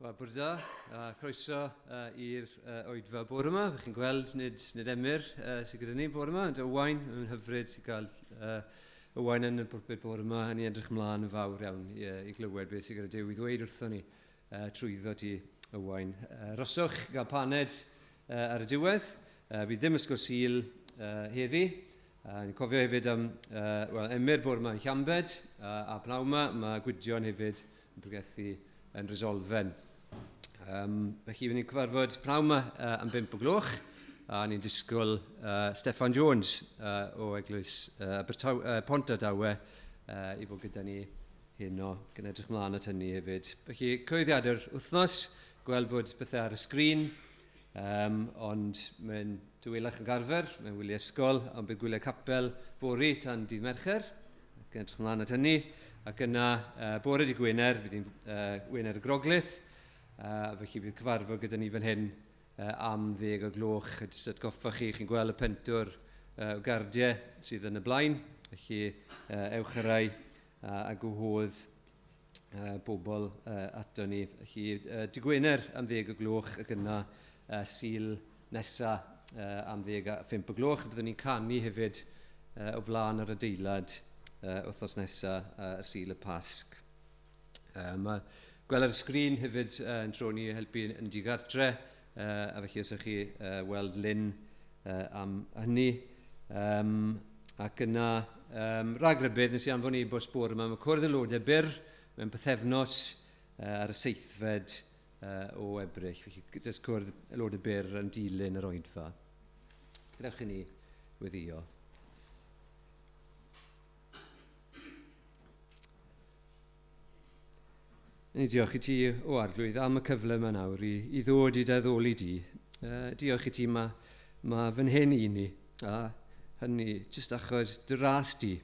Wel, bore da, a croeso i'r oedfa bore yma. Chi'n gweld, nid Emyr sydd gyda ni bore yma, ond Owain. Mae'n hyfryd i gael Owain yn y pwlpud bore yma, a ni'n edrych ymlaen yn fawr iawn i glywed beth sydd gyda Duw i ddweud wrthon ni trwyddo ti, Owain. Roswch gael paned ar y diwedd. Fydd ddim ysgol Sul heddi. Ni'n cofio hefyd am well, Emyr bore yma yn Llambed, a pnawn yma mae Gwydion hefyd yn pregethu yn Resolfen. Felly, fydd ni'n cyfarfod pnawn yma am 5 o gloch, a ni'n disgwyl Steffan Jones o Eglwys Pont a Dawe i fod gyda ni heno, gan edrych mlaen at hynny hefyd. Felly, cyhoeddiadau'r wythnos, gweld bod bethau ar y sgrin, ond mae'n dywelach yn garfer, mae'n wyliau ysgol, ond bydd gwyliau capel fory tan dydd Mercher, gan edrych mlaen at hynny. Ac yna, bore dydd Gwener, bydd hi'n Wener y Groglith, felly bydd cyfarfod gyda ni fan hyn am 10 o gloch. Jyst atgoffa chi, chi'n gweld y pentwr o gardiau sydd yn y blaen, felly ewch ar rai a gwahodd bobl ato ni. Felly dydd Gwener am 10 o gloch ac yna Sul nesa am 10 a 5 o gloch. Byddwn ni'n canu hefyd o flaen yr adeilad wythnos nesa ar Sul y Pasg. Mae gweld ar y sgrin hefyd yn tro ni helpu yn digartre, a felly os ydych chi weld Lynn am hynny. Ac yna, rhagrybydd, nes i anfon e-bost bore yma, mae cwrdd aelodau byr mewn pythefnos ar y 7fed o Ebrill. Felly, jyst cwrdd aelodau byr yn dilyn yr oedfa. Gadewch i ni weddio. Ni diolch i ti, o Arglwydd, am y cyfle yma nawr i ddod i dy addoli di. Diolch i ti, mae fy hen i ni, a hynny jyst achos dy ras di,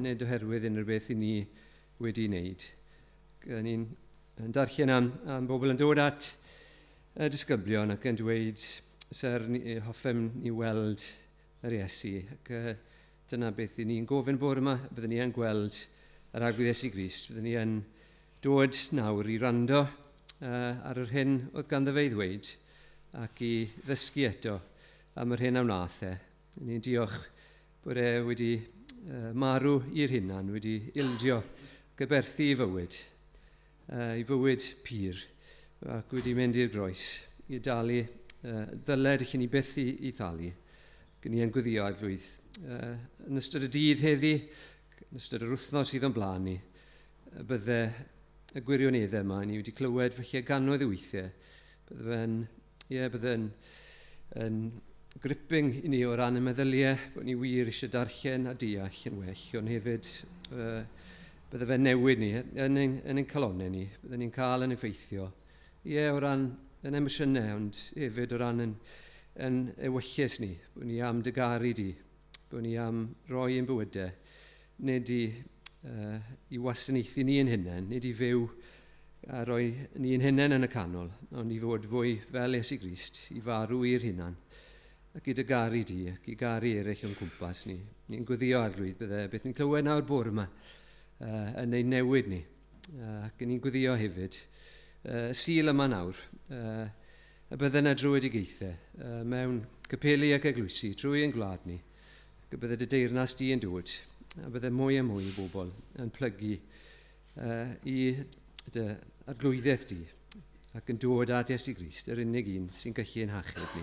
nid oherwydd unrhyw beth i ni wedi wneud. Ni'n darllen am bobl yn dod at y disgyblion ac yn dweud, ser ni, hoffem ni weld yr Iesu. Ac dyna beth i ni'n gofyn bore yma, byddwn ni yn gweld yr Arglwydd Iesu Grist, byddwn ni yn dod nawr i rando ar yr hyn oedd ganddo fe i ddweud ac i ddysgu eto am yr hyn a wnaeth e. Ni'n diolch bod e wedi marw i'r hunan, wedi ildio gyberthu i fywyd, i fywyd pur, ac wedi mynd i'r groes i dalu ddyled i ni byth i thalu. Ac ni yn gweddio, Arglwydd, yn ystod y dydd heddi, yn ystod yr wythnos sydd o'n blaen ni, bydde y gwirioneddau yma ni wedi clywed felly gannoedd o weithiau. Bydde fe'n, ie, bydde yn gripping i ni o ran y meddyliau, bod ni wir eisiau darllen a deall yn well, ond hefyd bydde fe'n newid ni yn ein calonnau ni, bydde ni'n cael yn effeithio. Ie, o ran yn emosiynau, ond hefyd o ran yn ewyllys ni, bod ni am dy garu di, bod ni am roi ein bywydau, nid i wasanaethu ni yn hunain, nid i fyw a roi ni yn hunain yn y canol, ond i fod fwy fel Iesu Grist, i farw i'r hunan, ac i dy garu di, ac i garu eraill o'n cwmpas ni. Ni'n gweddio, Arglwydd, bydde beth ni'n clywed nawr bore yma yn ei newid ni. Ac ni'n gweddio hefyd, y Sul yma nawr, y bydde yna dröedigaethau mewn capeli ac eglwysi trwy ein gwlad ni, ac y bydde dy deyrnas di yn dod, a bydde mwy a mwy o bobl yn plygu i dy arglwyddiaeth di, ac yn dod at Iesu Grist, yr unig un sy'n gallu ein hachub ni.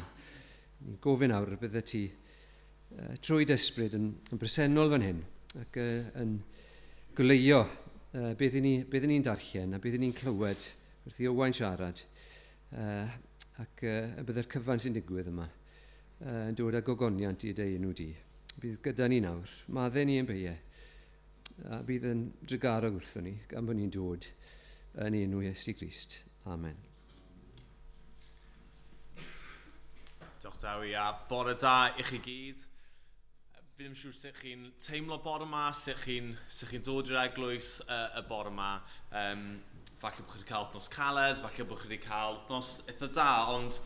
Ni'n gofyn nawr y bydde ti trwy dy ysbryd yn bresennol fan hyn, ac yn goleuo beth i ni'n darllen a beth i ni'n clywed wrth i Owain siarad, ac y bydde'r cyfan sy'n digwydd yma yn dod â gogoniant i dy enw di. Bydd gyda ni nawr, madde ni yn beiau, a bydd yn drugarog wrthon ni, gan bod ni'n dod yn enw Iesu Grist. Amen. Diolch Dewi, a bore da i chi gyd. Fi ddim yn siŵr sut chi'n teimlo bore yma, sut chi'n chi dod i'r eglwys y bore yma. Falle bod chi wedi cael wythnos caled, falle bod chi wedi cael wythnos eitha da, ond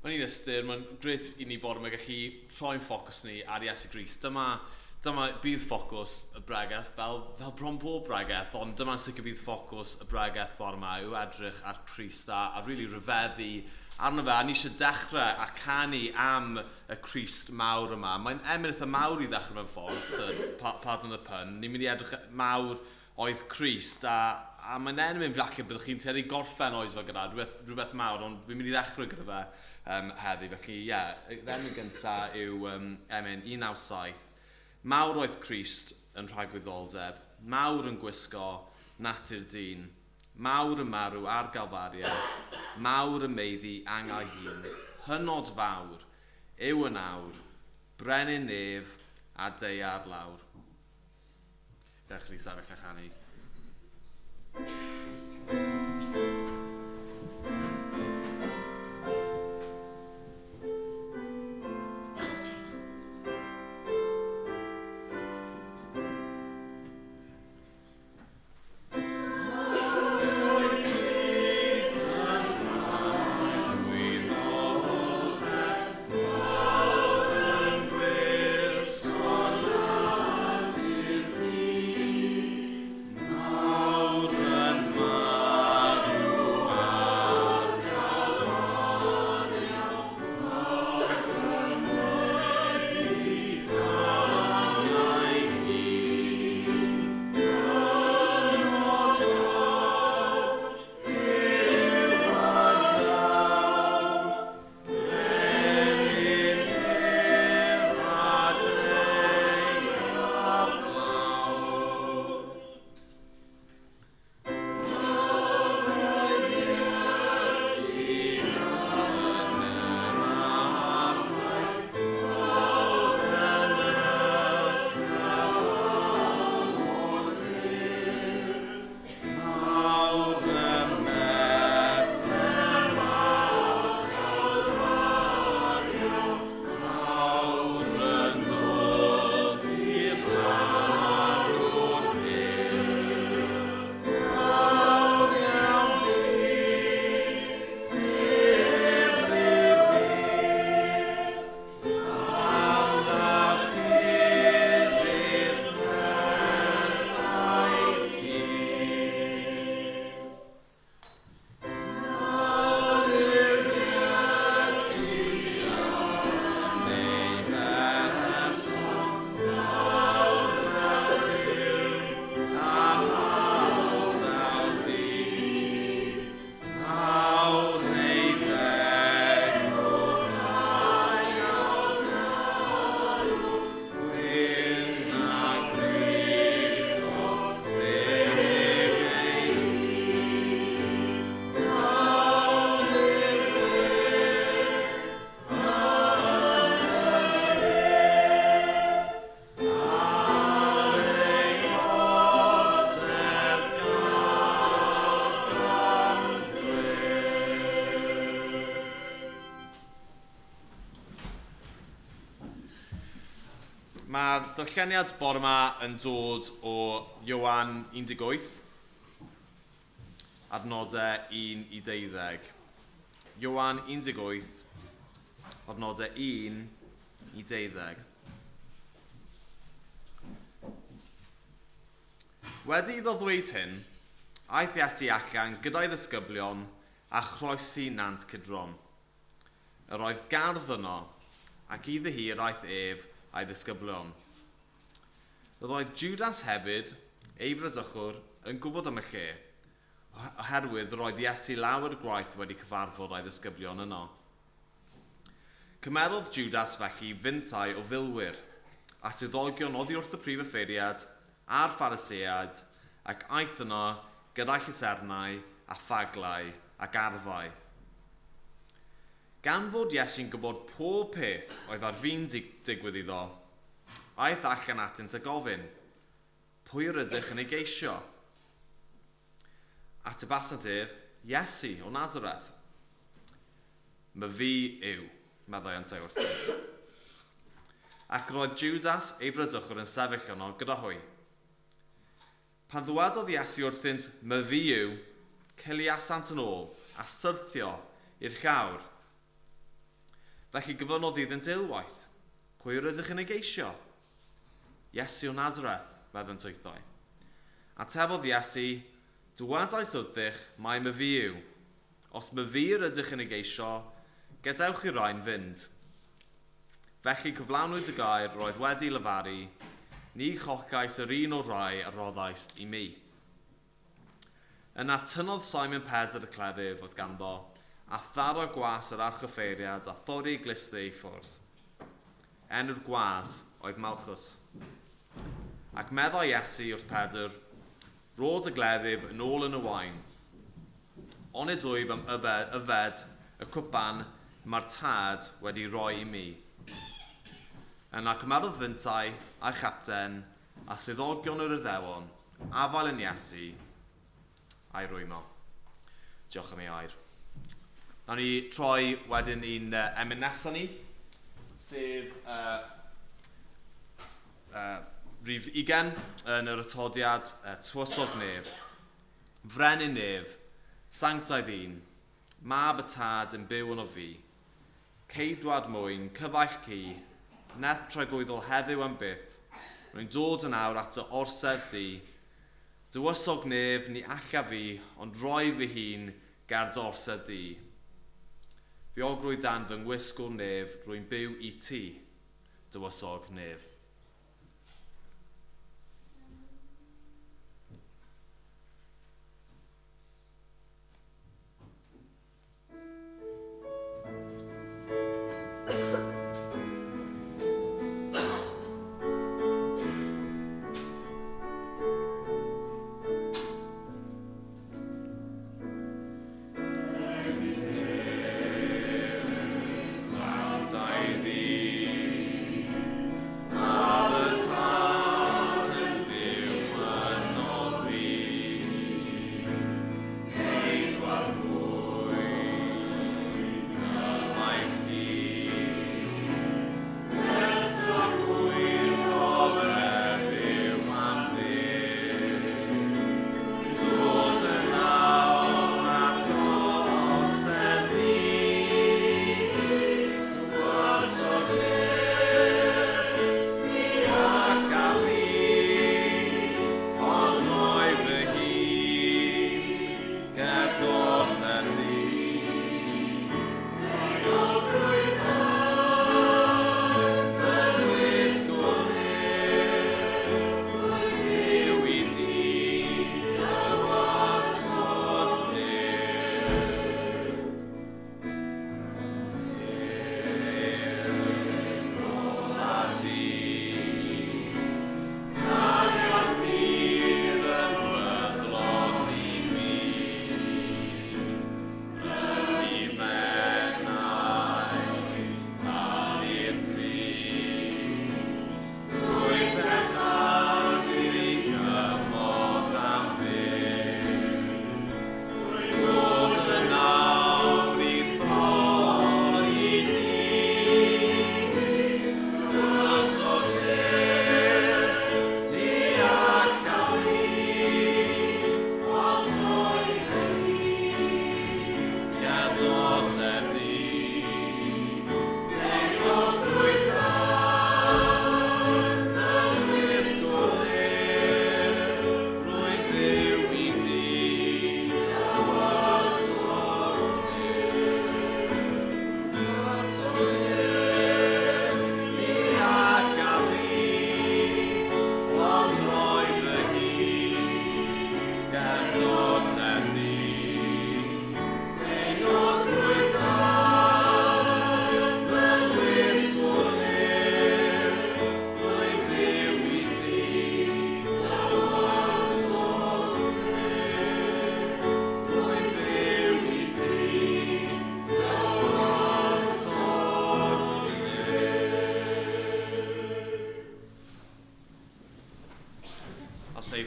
mewn un ystyr, mae'n grêt i ni bore yma gallu troi'n ffocws ni ar Iesu Grist. Dyma Dyma bydd ffocws y bregeth, fel bron bob bregeth, ond dyma'n sicr bydd ffocws y bregeth bore yma yw edrych ar Crist a really rhyfeddu arno fe. A ni eisiau dechrau a canu am y Crist mawr yma. Mae'n emyn eitha mawr i ddechrau mewn ffordd, so pardon the pun. Ni'n mynd i edrych mawr oedd Crist, a mae'n emyn falle byddwch chi'n tueddu gorffen oes fe gyda, rhywbeth mawr, ond fi'n mynd i ddechrau gyda fe heddi. Felly, ie, yr emyn gyntaf yw emyn 197. Mawr oedd Crist yn rhagwyddoldeb, mawr yn gwisgo natur dyn, mawr yn marw ar Galfaria, mawr yn meiddi angau hun, hynod fawr, yw yn awr, brenin nef a daear lawr. Gadewch i ni sefyll a chanu. Mae'r darlleniad bore yma yn dod o Ioan 18, adnodau 1 i 12. Ioan 18, adnodau 1 i 12. Wedi iddo ddweud hyn, aeth Iesu allan gyda'i ddisgyblion a chroesi nant Cedron. Yr oedd gardd yno, ac iddi hi yr aeth ef a'i ddisgyblion. Yr oedd Judas hefyd, ei fradychwr, yn gwybod am y lle, oherwydd yr oedd Iesu lawer gwaith wedi cyfarfod a'i ddisgyblion yno. Cymerodd Judas felly fintai o filwyr, a swyddogion oddi wrth y prif offeiriad a'r Phariseaid, ac aeth yno gyda llusernau a ffaglau ac arfau. Gan fod Iesu'n gwybod pob peth oedd ar fin digwydd iddo, aeth allan atynt a gofyn, pwy yr ydych yn ei geisio? Atebasant ef, Iesu o Nazareth. My fi yw, meddai yntau wrthynt. Ac roedd Judas, ei fradychwr, yn sefyll yno gyda hwy. Pan ddywedodd Iesu wrthynt, my fi yw, ciliasant yn ôl a syrthio i'r llawr. Felly gofynnodd iddynt eilwaith, pwy yr ydych yn ei geisio? Iesu o Nazareth, meddent wrtho. Atebodd Iesu, Dywedais wrthych, mai myfi yw. Os myfi yr ydych yn ei geisio, gadewch i'r rhain fynd. Felly cyflawnwyd y gair roedd wedi lefaru, Ni chollais yr un o'r rhai a roddaist i mi. Yna tynnodd Simon Pedr y cleddyf oedd ganddo, a tharo gwas yr archoffeiriad a thorri ei glustau i ffwrdd. Enw'r gwas oedd Malchus. Ac meddai Iesu wrth Pedr, Rho dy gleddyf yn ôl yn y wain. Onid wyf am yfed y cwpan y mae'r Tad wedi rhoi i mi? Yna cymerodd fintai a'i chapten a swyddogion yr Iddewon afael yn Iesu a'i rwymo. Diolch am ei air. Nawn ni troi wedyn i'n emyn nesaf ni, sef rhif 20 yn yr atodiad Tywysog Nef. Frenin Nef, sanctaidd un, mab y tad yn byw yno fi, ceidwad mwyn, cyfaill ci, nerth tragwyddol heddiw am byth, rwy'n dod yn awr at dy orsedd di, Dywysog nef, ni allaf fi, ond roi fy hun ger dy orsedd di. Fy ogrwydd dan fy ngwisg o'r nef, rwy'n byw i ti, dywysog nef.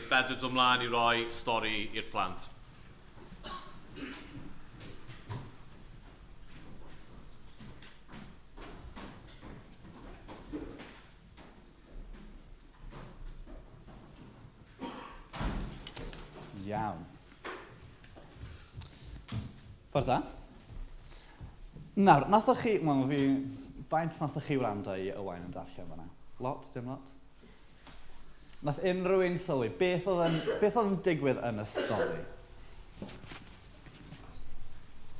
Bedwyr dod ymlaen i roi stori i'r plant. Iawn. Bore da. Nawr, nathoch chi, wel fi, faint nathoch chi wrando i Owain yn darllen fan'na? Lot, dim lot? Nath unrhyw un sylwi, beth oedd yn, beth oedd yn digwydd yn y stori?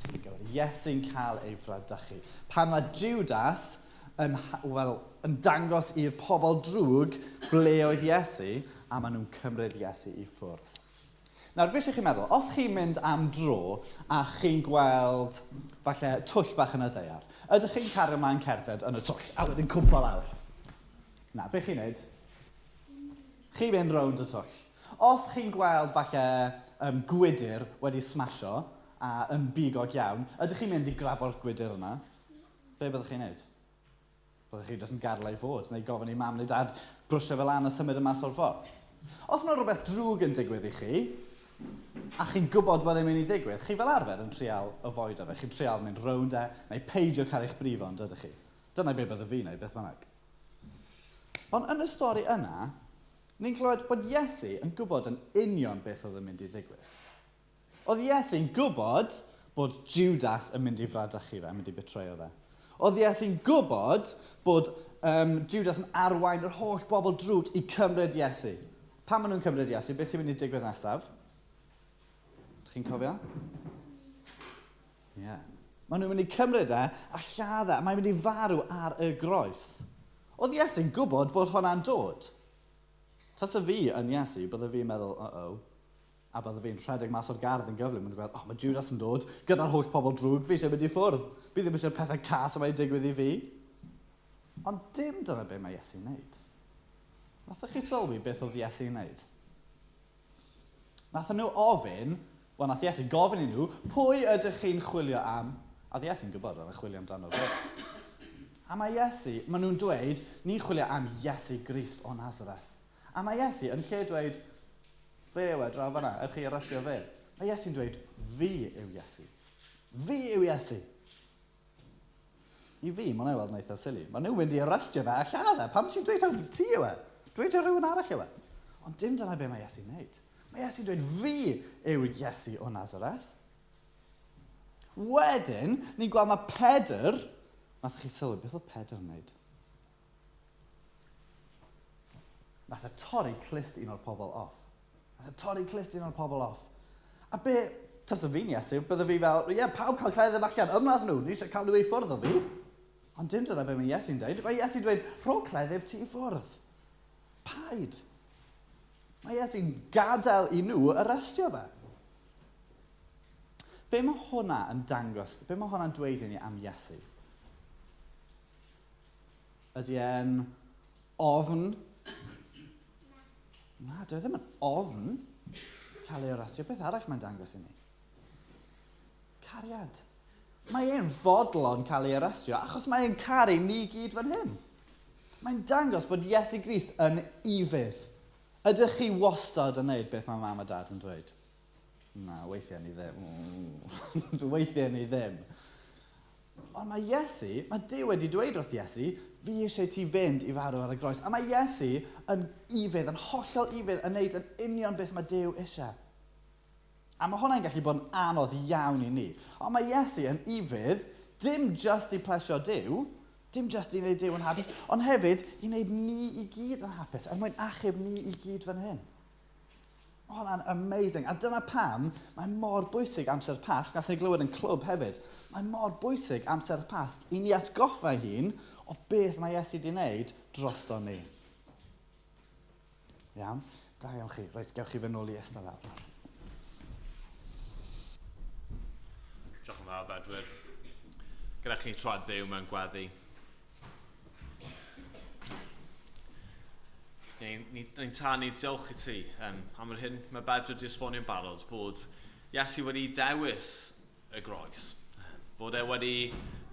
Ti'n gywir. Iesu'n cael ei fradychu. Pan mae Judas yn, well, yn dangos i'r pobl drwg ble oedd Iesu, a maen nhw'n cymryd Iesu i ffwrdd. Nawr, fi eisiau chi meddwl, os chi'n mynd am dro a chi'n gweld falle twll bach yn y ddaear, ydych chi'n cario ymlaen cerdded yn y twll a wedyn cwmpo lawr? Na, beth chi'n neud? Chi'n mynd rownd y twll. Os chi'n gweld falle gwydr wedi smasho a yn bigog iawn, ydych chi'n mynd i grabo'r gwydr yna? Be byddwch chi'n neud? Byddwch chi jyst yn gadael ei fod, neu gofyn i mam neu dad brwsio fe lan a symud y mas o'r ffordd. Os mae rhywbeth drwg yn digwydd i chi, a chi'n gwybod bod e'n mynd i ddigwydd, chi fel arfer yn trial avoid fe, chi'n trial mynd rownd e, neu peidio cael eich brifo, ond ydych chi? Dyna be bydde fi'n neud, beth bynnag. Ond yn y stori yna, ni'n clywed bod Iesu yn gwybod yn union beth oedd yn mynd i ddigwydd. Oedd Iesu'n gwybod bod Judas yn mynd i fradychu fe, yn mynd i betreo fe. Oedd Iesu'n gwybod bod Judas yn arwain yr holl bobl drwg i cymryd Iesu. Pan maen nhw'n cymryd Iesu, beth sy'n mynd i digwydd nesaf? Ydych chi'n cofio? Ie. Yeah. Maen nhw'n mynd i cymryd e a lladd e, a mae'n mynd i farw ar y groes. Oedd Iesu'n gwybod bod hwnna'n dod. Tasa fi yn Iesu, bydde fi'n meddwl, uh-oh, a bydde fi'n rhedeg mas o'r gardd yn gyflym yn gweld, oh, mae Judas yn dod gyda'r holl pobl drwg, fi eisiau mynd i ffwrdd. Fi ddim eisiau'r pethau cas yma i digwydd i fi. Ond dim dyna be mae Iesu'n neud. Nathoch chi sylwi beth oedd Iesu'n neud? Nathon nhw ofyn, wel nath Iesu gofyn i nhw, pwy ydych chi'n chwilio am? A oedd Iesu'n gwybod oedd yn chwilio amdano fe. A mae Iesu, maen nhw'n dweud, ni'n chwilio am Iesu Grist o Nazareth. A mae Iesu yn lle dweud, fe yw e draw fan'na, ewch chi arestio fe. Mae Iesu'n dweud, fi yw Iesu. Fi yw Iesu. I fi, mae'n ei weld yn eitha silly. Maen nhw'n mynd i arestio fe a lladd e. Pam ti'n dweud taw ti yw e? Dweud taw rhywun arall yw e. Ond dim dyna be mae Iesu'n neud. Mae Iesu'n dweud, fi yw Iesu o Nazareth. Wedyn, ni'n gweld mae Pedr... Nath chi sylwi, beth oedd Pedr yn neud? Nath e torri clust un o'r pobl off. Nath e torri clust un o'r pobl off. A be, tasa fi'n Iesu, bydde fi fel, ie, yeah, pawb cael cleddyf allan, ymladd nhw, ni eisiau cael nhw i ffwrdd o fi. Ond dim dyna be mae Iesu'n dweud. Mae Iesu'n dweud, rho cleddyf ti i ffwrdd. Paid. Mae Iesu'n gadael i nhw arestio fe. Be mae hwnna yn dangos, be mae hwnna'n dweud i ni am Iesu? Ydy e'n ofn? Na, dyw e ddim yn ofn cael ei arestio. Beth arall mae'n dangos i ni? Cariad. Mae e'n fodlon cael ei arestio achos mae e'n caru ni gyd fan hyn. Mae'n dangos bod Iesu Grist yn ufudd. Ydych chi wastad yn neud beth mae mam a dad yn dweud? Na, weithiau ni ddim. Weithiau ni ddim. Ond mae Iesu, mae Duw wedi dweud wrth Iesu, fi eisiau ti fynd i farw ar y groes. A mae Iesu yn ufudd, yn hollol ufudd, yn neud yn union beth mae Duw eisiau. A mae hwnna'n gallu bod yn anodd iawn i ni. Ond mae Iesu yn ufudd, dim just i plesio Duw, dim just i wneud Duw yn hapus, ond hefyd i wneud ni i gyd yn hapus, er mwyn achub ni i gyd fan hyn. Mae hwnna'n amazing. A dyna pam mae mor bwysig amser Pasg, nath ni glywed yn clwb hefyd, mae mor bwysig amser Pasg i ni atgoffa hun o beth mae Iesu wedi wneud drosto ni. Iawn? Da iawn chi. Reit, gewch chi fynd nôl i eistedd lawr. Diolch yn fawr, Bedwyr. Gyda chi troed Dduw mewn gweddi. Ni'n ni, ni tanu diolch i ti am yr hyn mae Bedwyr wedi esbonio'n barod bod Iesu wedi dewis y groes. Bod e wedi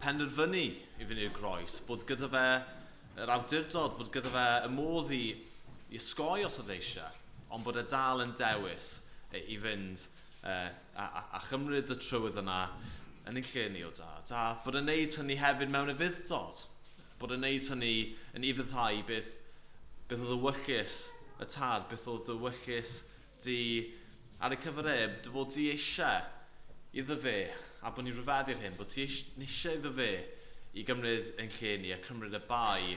penderfynu i fynd i'r groes, bod gyda fe yr awdurdod, bod gyda fe y modd i osgoi os oedd eisiau, ond bod e dal yn dewis i fynd a chymryd y trywydd yna yn ein lle ni o dad. A bod e'n neud hynny hefyd mewn ufudd-dod. Bod e'n neud hynny yn ufuddhau beth oedd ewyllys y tad, beth oedd ewyllys di ar y cyfer e, dy fod di eisiau iddo fe, a bod ni'n rhyfeddu'r hyn, bod ti eisiau iddo fe i gymryd yn lle ni a cymryd y bai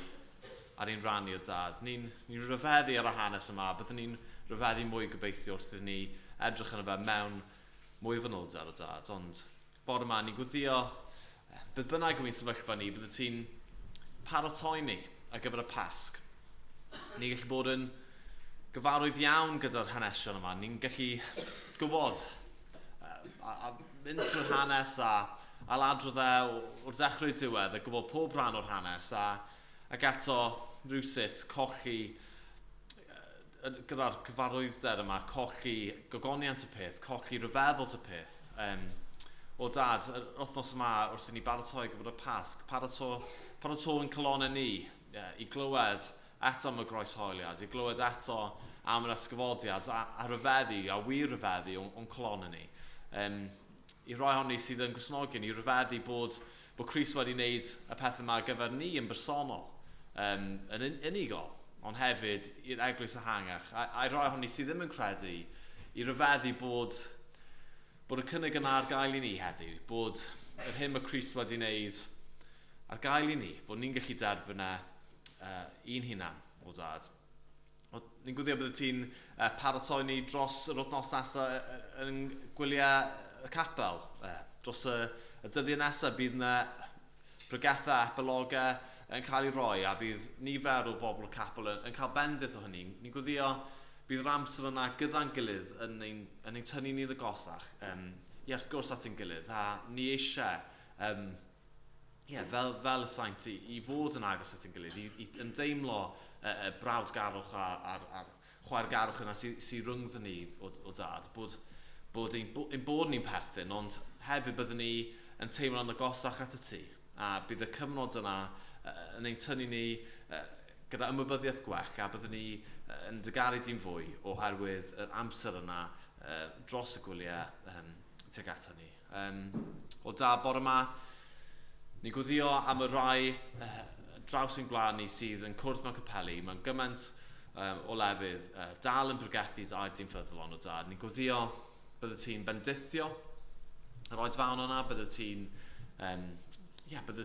ar ein rhan ni o dad. Ni'n rhyfeddu ar y hanes yma, byddwn ni'n rhyfeddu mwy gobeithio wrth i ni edrych arno fe mewn mwy o fanylder o dad. Ond bore yma, ni'n gweddio, beth bynnag yw'n sefyllfa ni, bydde ti'n paratoi ni ar gyfer y Pasg. Ni'n gallu bod yn gyfarwydd iawn gyda'r hanesion yma. Ni'n gallu gwybod a mynd trwy'r hanes a ailadrodd e o'r dechrau i'r diwedd a gwybod pob rhan o'r hanes ac eto rhywsut colli gyda'r cyfarwyddder yma, colli gogoniant y peth, colli rhyfeddod y peth. O dad, yr wythnos yma wrth i ni baratoi gyfer y Pasg, paratoi yn calonnau ni i glywed eto am y groeshoeliad, i glywed eto am yr atgyfodiad a rhyfeddu, a wir rhyfeddu o'n calonnau ni. I roi honni sydd yn Gristnogion, i ryfeddu bod Crist wedi wneud y peth yma ar gyfer ni yn bersonol, yn unigol, ond hefyd i'r eglwys ehangach. A i roi honni sydd ddim yn credu, i ryfeddu bod y cynnig yna ar gael i ni heddiw, bod yr hyn mae Crist wedi wneud ar gael i ni, bod ni'n gallu derbyn e i'n hunan o dad. Ni'n gwybod bydde ti'n paratoi ni dros yr wythnos nesaf yn gwyliau y capel. Dros y dyddiau nesaf bydd yna pregethau, epilogau yn cael ei roi a bydd nifer o bobl o'r capel yn cael bendith o hynny. Ni'n gwybod bydd yr amser yna gyda'n gilydd yn ein tynnu ni'n agosach i wrth gwrs at ein gilydd, a ni eisiau fel y saint i fod yn agos at ein gilydd, i ymdeimlo y brawdgarwch a'r chwaergarwch yna sy'n rhyngddyn ni o dad, bod ein bod ni'n perthyn, ond hefyd byddwn ni yn teimlo'n agosach at y tŷ, a bydd y cyfnod yna yn ein tynnu ni gyda ymwybyddiaeth gwell, a byddwn ni yn dygaru di'n fwy oherwydd yr amser yna dros y gwyliau tuag ato ni. O da, bore yma, ni'n gweddio am y rai draws ein gwlad ni sydd yn cwrdd mewn capeli, mewn gymaint o lefydd, dal yn pregethu air di'n ffyddlon o dad. Ni'n gweddio bydde ti'n bendithio yr oedfaon yna, bydde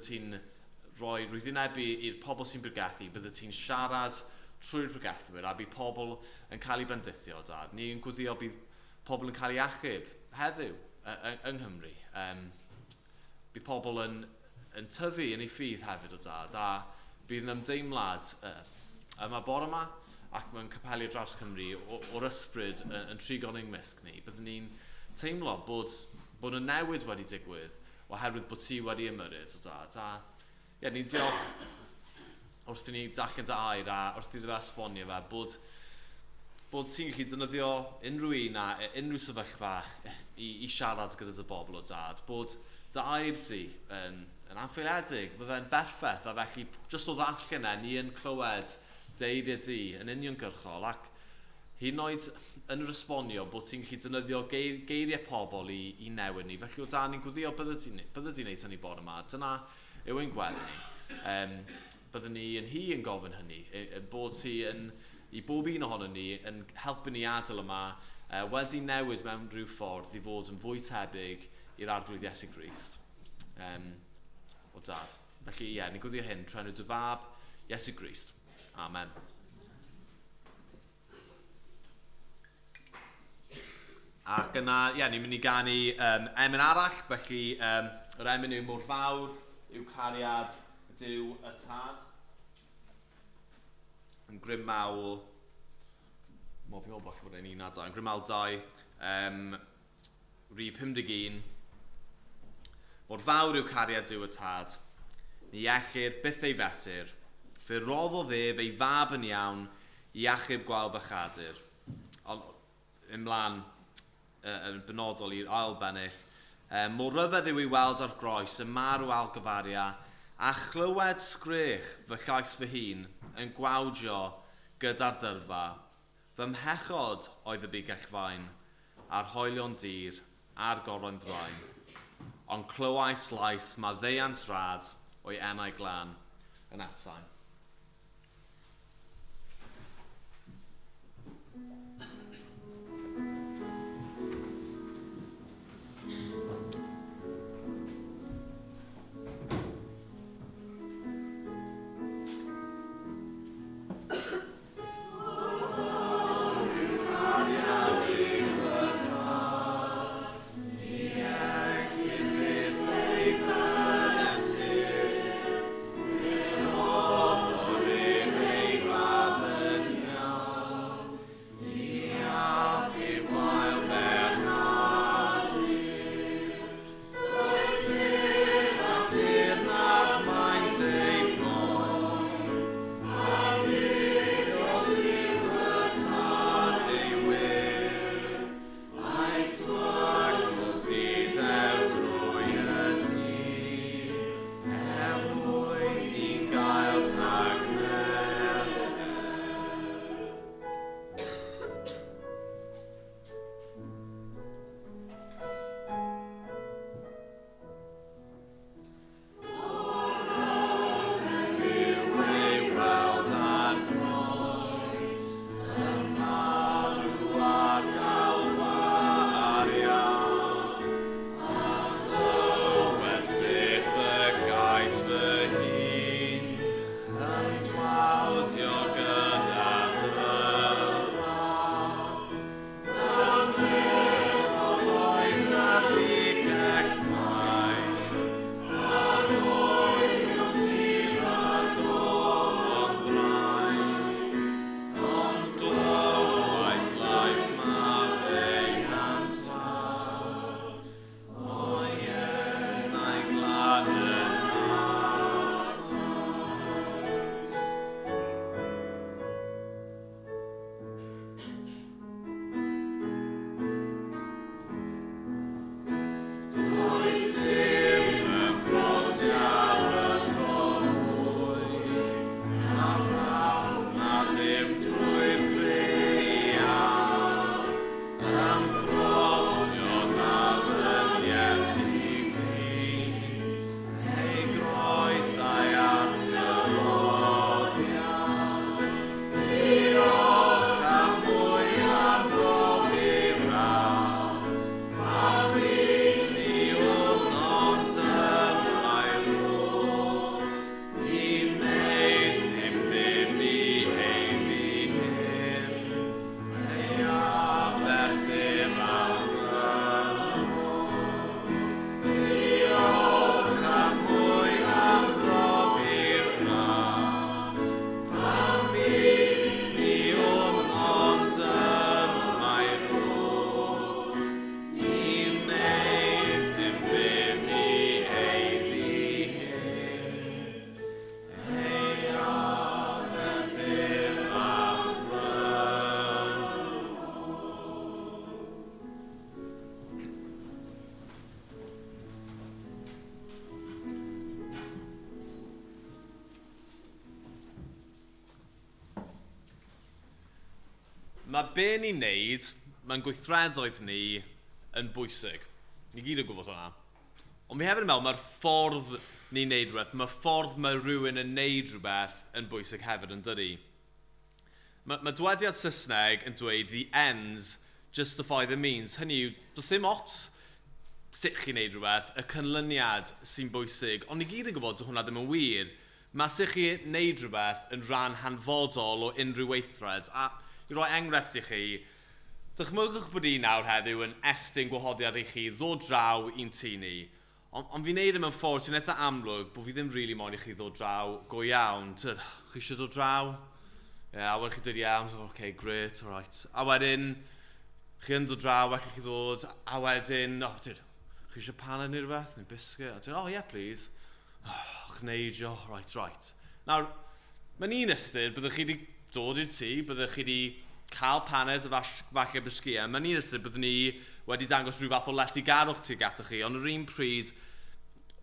ti'n rhoi rwyddwynebu i'r pobl sy'n pregethu, bydde ti'n siarad trwy'r pregethwyr a bydd pobl yn cael eu bendithio, dad. Ni'n gweddio bydd pobl yn cael eu achub heddiw yng Nghymru. Bydd pobl yn tyfu yn ei ffydd hefyd o dad, a bydd yn ymdeimlad yma bore yma ac mewn capeli draws Cymru o'r ysbryd yn trigo'n ein mysg ni. Byddwn ni'n teimlo bod y newid wedi digwydd oherwydd bod ti wedi ymyrryd o dad. A ni'n diolch wrth i ni darllen dy air a wrth iddo fe esbonio fe bod ti'n gallu defnyddio unrhyw un a unrhyw sefyllfa i siarad gyda dy bobl o dad. Bod dy air di yn anffeiliedig, mae fe'n berffaith, a felly jyst o ddarllen e, ni yn clywed deiriau di yn uniongyrchol, ac hyd yn oed yn yr esbonio bod ti'n gallu defnyddio geiriau pobl i newid ni. Felly o dan ni'n gweddio bydde ti'n gwneud hynny bore yma. Dyna yw ein gweddi ni. Byddwn ni yn hi yn gofyn hynny, bod ti yn, i bob un ohono ni yn helpu ni adael yma wedi newid mewn rhyw ffordd i fod yn fwy tebyg i'r Arglwydd Iesu Grist. O dad. Felly ie, ni'n gweddio hyn trwy enw dy fab, Iesu Grist. Amen. Ac yna, ie, ni'n mynd i ganu emyn arall, felly yr emyn yw Mor Fawr yw Cariad Duw y Tad. Yn Grymawl, fi'n meddwl bod e'n 1 a 2, yn Grymawl 2, rhif 51. Mor fawr yw cariad Duw y Tad, ni ellir byth ei fesur, fe roddodd ef ei fab yn iawn i achub gwael bechadur. Ond ymlaen yn benodol i'r ail bennill, mor ryfedd yw ei weld ar groes y marw algyfaria, a chlywed sgrech fy llais fy hun yn gwawdio gyda'r dyrfa. Fy mhechod oedd y bigell fain, a'r hoelion dir, a'r goron ddrain. Ond clywais lais maddeuant rad o'i enau glân yn atsain. Mae be ni'n neud, mae'n gweithredoedd ni yn bwysig. Ni gyd yn gwybod hwnna. Ond fi hefyd yn meddwl mae'r ffordd ni'n neud rhywbeth, mae'r ffordd mae rhywun yn neud rhywbeth yn bwysig hefyd yn dydi. Mae dywediad Saesneg yn dweud "the ends justify the means". Hynny yw, does dim ots sut chi'n neud rhywbeth, y canlyniad sy'n bwysig. Ond ni gyd yn gwybod hwnna ddim yn wir. Mae sut chi'n neud rhywbeth yn rhan hanfodol o unrhyw weithred. A i roi enghraifft i chi, dychmygwch bod i nawr heddiw yn estyn gwahoddiad i chi ddod draw i'n tŷ ni. Ond fi'n neud e mewn ffordd sy'n eitha amlwg bod fi ddim really moyn i chi ddod draw go iawn. Tyd, chi eisiau dod draw? Ie, yeah, a wedyn chi'n dweud ie, yeah, okay, great, alright. A wedyn, chi yn dod draw, well i chi ddod, a wedyn, oh, dyd, chi eisiau paned neu rhywbeth, neu biscuit? A dweud, "Oh yeah, please." Oh, chneidio, right. Nawr, mae'n un ystyr, byddwch chi wedi dod i'r tŷ, byddwch chi wedi cael paned a falle bisgiau. Mae'n un ystyr, byddwn ni wedi dangos rhyw fath o letigarwch tuag atoch chi, ond yr un pryd,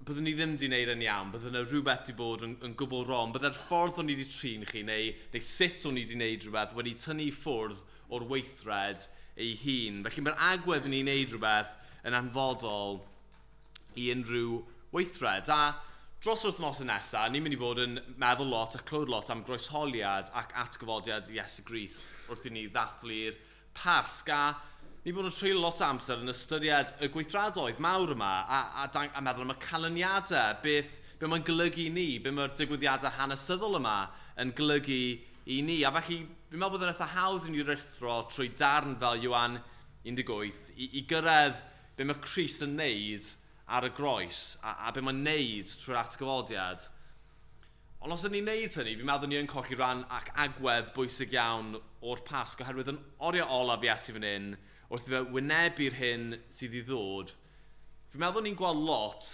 byddwn ni ddim wedi gwneud yn iawn, byddwn yna rhywbeth wedi bod yn gwbl wrong, byddai'r ffordd o'n i wedi trin chi, neu sut o'n i wedi gwneud rhywbeth, wedi tynnu ffwrdd o'r weithred ei hun. Felly mae'r agwedd ni'n gwneud rhywbeth yn anfodol i unrhyw weithred. A dros yr wythnosau nesaf, ni'n mynd i fod yn meddwl lot a clywed lot am groesholiad ac atgyfodiad Iesu Grist wrth i ni ddathlu'r Pasg. A ni bod yn treulio lot o amser yn ystyried y gweithredoedd mawr yma a meddwl am y canlyniadau, be mae'n golygu i ni, be mae'r digwyddiadau hanesyddol yma yn golygu i ni. A felly, fi'n meddwl bod yn eitha hawdd i ni ruthro trwy darn fel Ioan 18 i gyrraedd be mae Crist yn neud ar y groes a be mae'n neud trwy'r atgyfodiad. Ond os ydyn ni'n neud hynny, fi'n meddwl ni yn colli rhan ac agwedd bwysig iawn o'r Pasg, oherwydd yn oriau olaf Iesu fan hyn, wrth i fe wynebu'r hyn sydd i ddod, fi'n meddwl ni'n gweld lot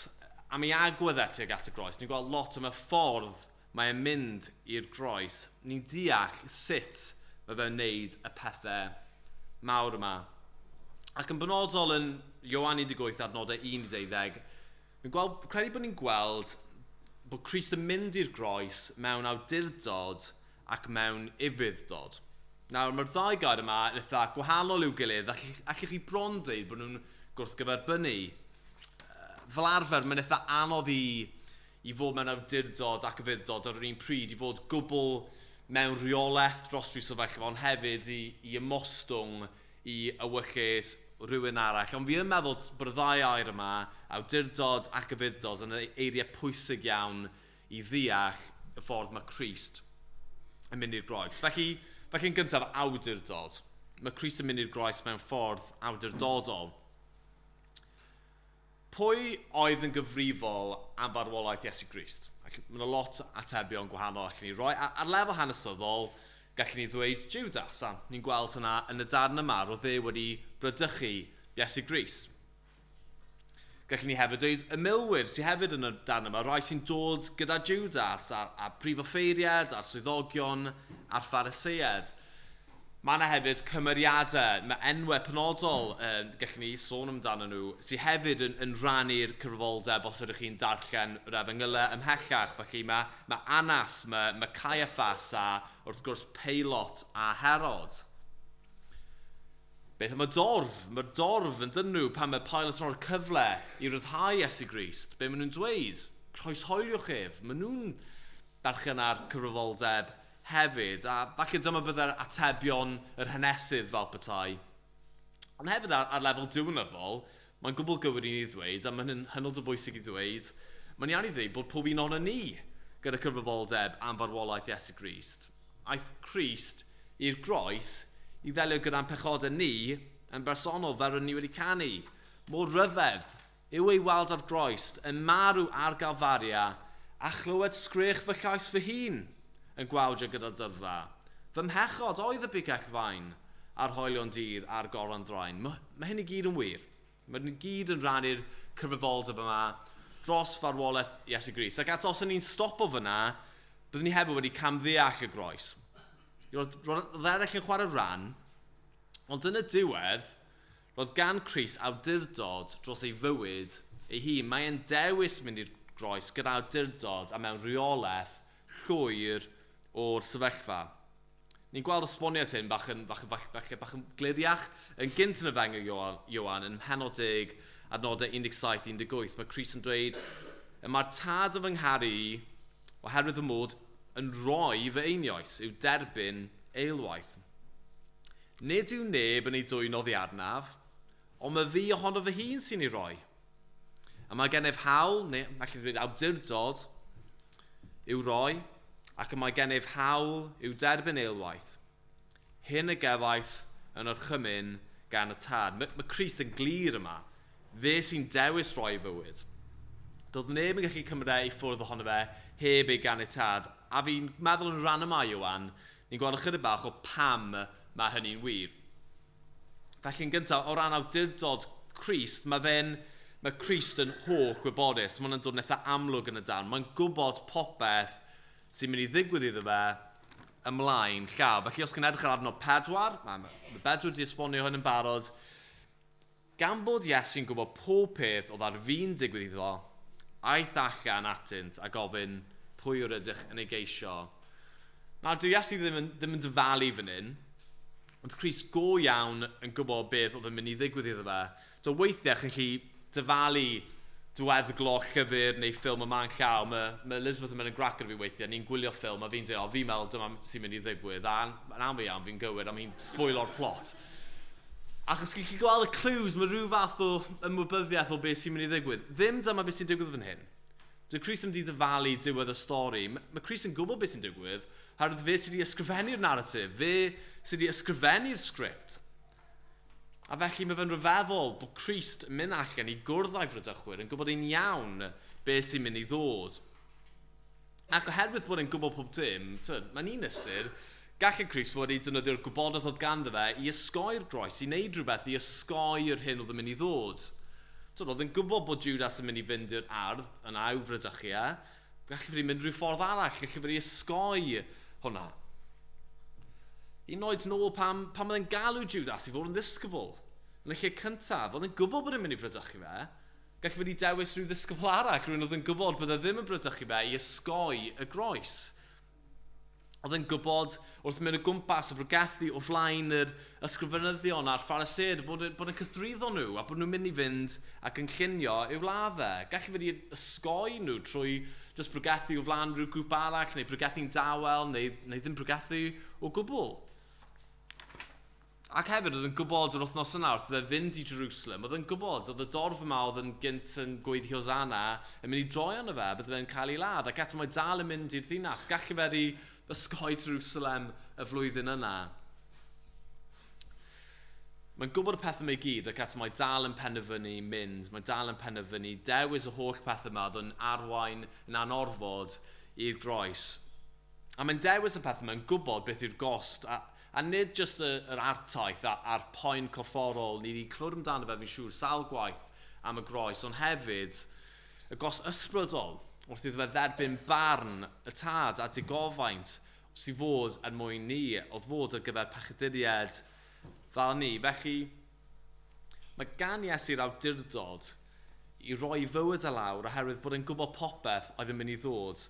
am ei agwedd e tuag at y groes. Ni'n gweld lot am y ffordd mae'n mynd i'r groes. Ni'n deall sut mae fe'n neud y pethau mawr yma. Ac yn benodol yn Ioan 18 adnodau 1-12, fi'n gweld, credu bod ni'n gweld bod Crist yn mynd i'r groes mewn awdurdod ac mewn ufudd-dod. Nawr, mae'r ddau gair yma yn eitha gwahanol i'w gilydd, allwch chi bron dweud bod nhw'n gwrthgyferbynnu. Fel arfer, mae'n eitha anodd i fod mewn awdurdod ac ufudd-dod ar yr un pryd, i fod gwbl mewn rheolaeth dros rhyw sefyllfa, ond hefyd i ymostwng i ewyllys rhywun arall. Ond fi yn meddwl bod y ddau air yma, awdurdod ac ufudd-dod, yn eiriau pwysig iawn i ddeall y ffordd mae Crist yn mynd i'r groes. Felly yn gyntaf, awdurdod. Mae Crist yn mynd i'r groes mewn ffordd awdurdodol. Pwy oedd yn gyfrifol am farwolaeth Iesu Grist? Mae yna lot atebion gwahanol allwn ni roi. Ar lefel hanesyddol, gallwn ni ddweud Judas, a ni'n gweld hynna yn y darn yma, roedd e wedi bradychu Iesu Grist. Gallwn ni hefyd dweud y milwyr sydd hefyd yn y darn yma, rai sy'n dod gyda Judas, a'r prif offeiriad, a'r swyddogion, a'r Phariseaid. Mae yna hefyd cymeriadau, mae enwau penodol, gallwn ni sôn amdano nhw, sydd hefyd yn rhannu'r cyfrifoldeb os ydych chi'n darllen yr efengylau ymhellach. Felly mae Annas, mae Caiaffas a wrth gwrs Peilot a Herod. Beth am y dorf? Mae'r dorf yn dyn nhw pan mae Pilate yn rhoi'r cyfle i ryddhau Iesu Grist. Be maen nhw'n dweud? Croeshoeliwch ef. Maen nhw'n berchen ar cyfrifoldeb hefyd, a falle dyma byddai'r atebion yr hanesydd fel petai. Ond hefyd ar lefel diwinyddol, mae'n gwbl gywir i ni ddweud, a mae'n hynod o bwysig i ddweud, mae'n iawn i ddweud bod pob un ohonon ni gyda cyfrifoldeb am farwolaeth Iesu Grist. Aeth Crist i'r groes i ddelio gyda'n pechodau ni yn bersonol fel rydyn ni wedi canu. Mor ryfedd yw ei weld ar groes yn marw ar Galfaria a chlywed sgrech fy llais fy hun yn gwawdio gyda'r dyrfa. Fy mhechod oedd y bicell fain a'r hoelion dir a'r goron ddrain. Mae hyn i gyd yn wir. Mae hyn i gyd yn rhannu'r cyfrifoldeb yma dros farwolaeth Iesu Grist. Ac at os ni'n stopo fyna, byddwn ni hefyd wedi camddeall y groes. Roedd eraill yn chwarae rhan, ond yn y diwedd, roedd gan Crist awdurdod dros ei fywyd ei hun. Mae'n dewis mynd i'r groes gyda awdurdod a mewn rheolaeth llwyr o'r sefyllfa. Ni'n gweld esboniad hyn bach yn, bach, bach, bach, bach yn gliriach. Yn gynt yn y fengel Ioan, yn mhenod 10, adnodau 17-18, mae Crist yn dweud, y mae'r tad yn fy ngharu oherwydd y mod yn rhoi fy einioes yw derbyn eilwaith. Nid yw neb yn ei dwyn oddi arnaf, ond mae fi ohono fy hun sy'n ei roi. A mae gennyf hawl, neu allai ddweud awdurdod, i'w roi, ac y mae gennyf hawl i'w derbyn eilwaith. Hyn y gefais yn orchymyn gan y tad. Mae, mae Christ yn glir yma. Fe sy'n dewis roi fywyd. Doedd neb yn gallu cymryd e i ffwrdd ohono fe heb ei ganiatâd. A fi'n meddwl yn rhan yma, Iwan, ni'n gweld ychydig bach o pam mae hynny'n wir. Felly yn gyntaf, o ran awdurdod Crist, mae fe'n mae Crist yn holl gwybodus. Mae hwnna'n dod yn eitha amlwg yn y darn. Mae'n gwybod popeth sy'n mynd i ddigwydd iddo fe ymlaen llaw. Felly os chi'n edrych ar adnod 4, mae, mae Bedwyr wedi esbonio hyn yn barod, gan bod Iesu'n gwybod pob peth oedd ar fin digwydd iddo, aeth allan atynt a gofyn pwy o'r ydych yn ei geisio. Nawr, dyw Iesu ddim yn, ddim yn dyfalu fan hyn, ond Crist go iawn yn gwybod beth oedd yn mynd i ddigwydd iddo fe. So weithiau chi'n gallu dyfalu diweddglo llyfr neu ffilm yma'n llaw. Mae, mae Elizabeth yn mynd yn grac ar fi weithiau, ni'n gwylio ffilm a fi'n dweud, o, fi'n meddwl dyma sy'n mynd i ddigwydd, a yn aml iawn fi'n gywir, a mi'n spoilo'r plot. Achos chi'n gallu gweld y clues, mae rhyw fath o ymwybyddiaeth o beth sy'n mynd i ddigwydd. Ddim dyma beth sy'n digwydd fan hyn. Dyw Crist ddim wedi dyfalu diwedd y stori. Mae Crist yn gwybod beth sy'n digwydd, oherwydd fe sydd wedi ysgrifennu'r narratif, fe sydd wedi ysgrifennu'r sgript. A felly mae fe'n rhyfeddol bod Crist yn mynd allan i gwrdd â'i frydychwyr yn gwybod yn iawn beth sy'n mynd i ddod. Ac oherwydd bod e'n gwybod pob dim, tyd, mae'n un ystyr, gallai Crist fod wedi defnyddio'r gwybodaeth oedd ganddo fe i ysgoi'r groes, i wneud rhywbeth i ysgoi'r hyn oedd yn mynd i ddod. Tyd, oedd yn gwybod bod Judas yn mynd i fynd i'r ardd yn aw frydychu e. Gallai fod wedi mynd rhyw ffordd arall, gallai fod wedi ysgoi hwnna. Un oed nôl pam, pam oedd e'n galw Judas i fod yn ddisgybl. Yn y lle cyntaf, oedd e'n gwybod bod e'n mynd i frydychu fe. Gallai fod wedi dewis rhyw ddisgybl arall, rhywun oedd yn gwybod bod e ddim yn brydychu fe i ysgoi y groes. Oedd yn gwybod wrth mynd o gwmpas y bregethu o flaen yr ysgrifenyddion a'r Phariseaid bod, bod yn cythruddo nhw a bod nhw'n mynd i fynd ac yn llunio i'w laddau. Gallu fod i ysgoi nhw trwy just bregethu o flaen rhyw grŵp arall neu bregethu'n dawel neu, neu ddim bregethu o gwbl. Ac hefyd oedd yn gwybod yr wythnos yna wrth iddo fynd i Jerusalem, oedd yn gwybod, oedd y dorf yma oedd yn gynt yn gweiddi Hosanna yn mynd i droi arno fe, bydde fe'n cael ei ladd, ac eto mae dal yn mynd i'r ddinas. Gallu fe di ysgoi Jerusalem y flwyddyn yna. Mae'n gwybod y pethau yma i gyd, ac eto mae dal yn penderfynu mynd, mae dal yn penderfynu dewis y holl pethau yma oedd yn arwain yn anorfod i'r groes. A mae'n dewis y pethau yma yn gwybod beth yw'r gost, a, a nid jyst y, yr artaith a'r poen corfforol, ni wedi clywed amdano fe fi'n siŵr sawl gwaith am y groes, ond hefyd y gost ysbrydol wrth iddo fe dderbyn barn y tad a digofaint sydd fod er mwyn ni, oedd fod ar gyfer pechaduriaid fel ni. Felly, mae gan Iesu'r awdurdod i roi fywyd e lawr oherwydd bod e'n gwybod popeth oedd yn mynd i ddod.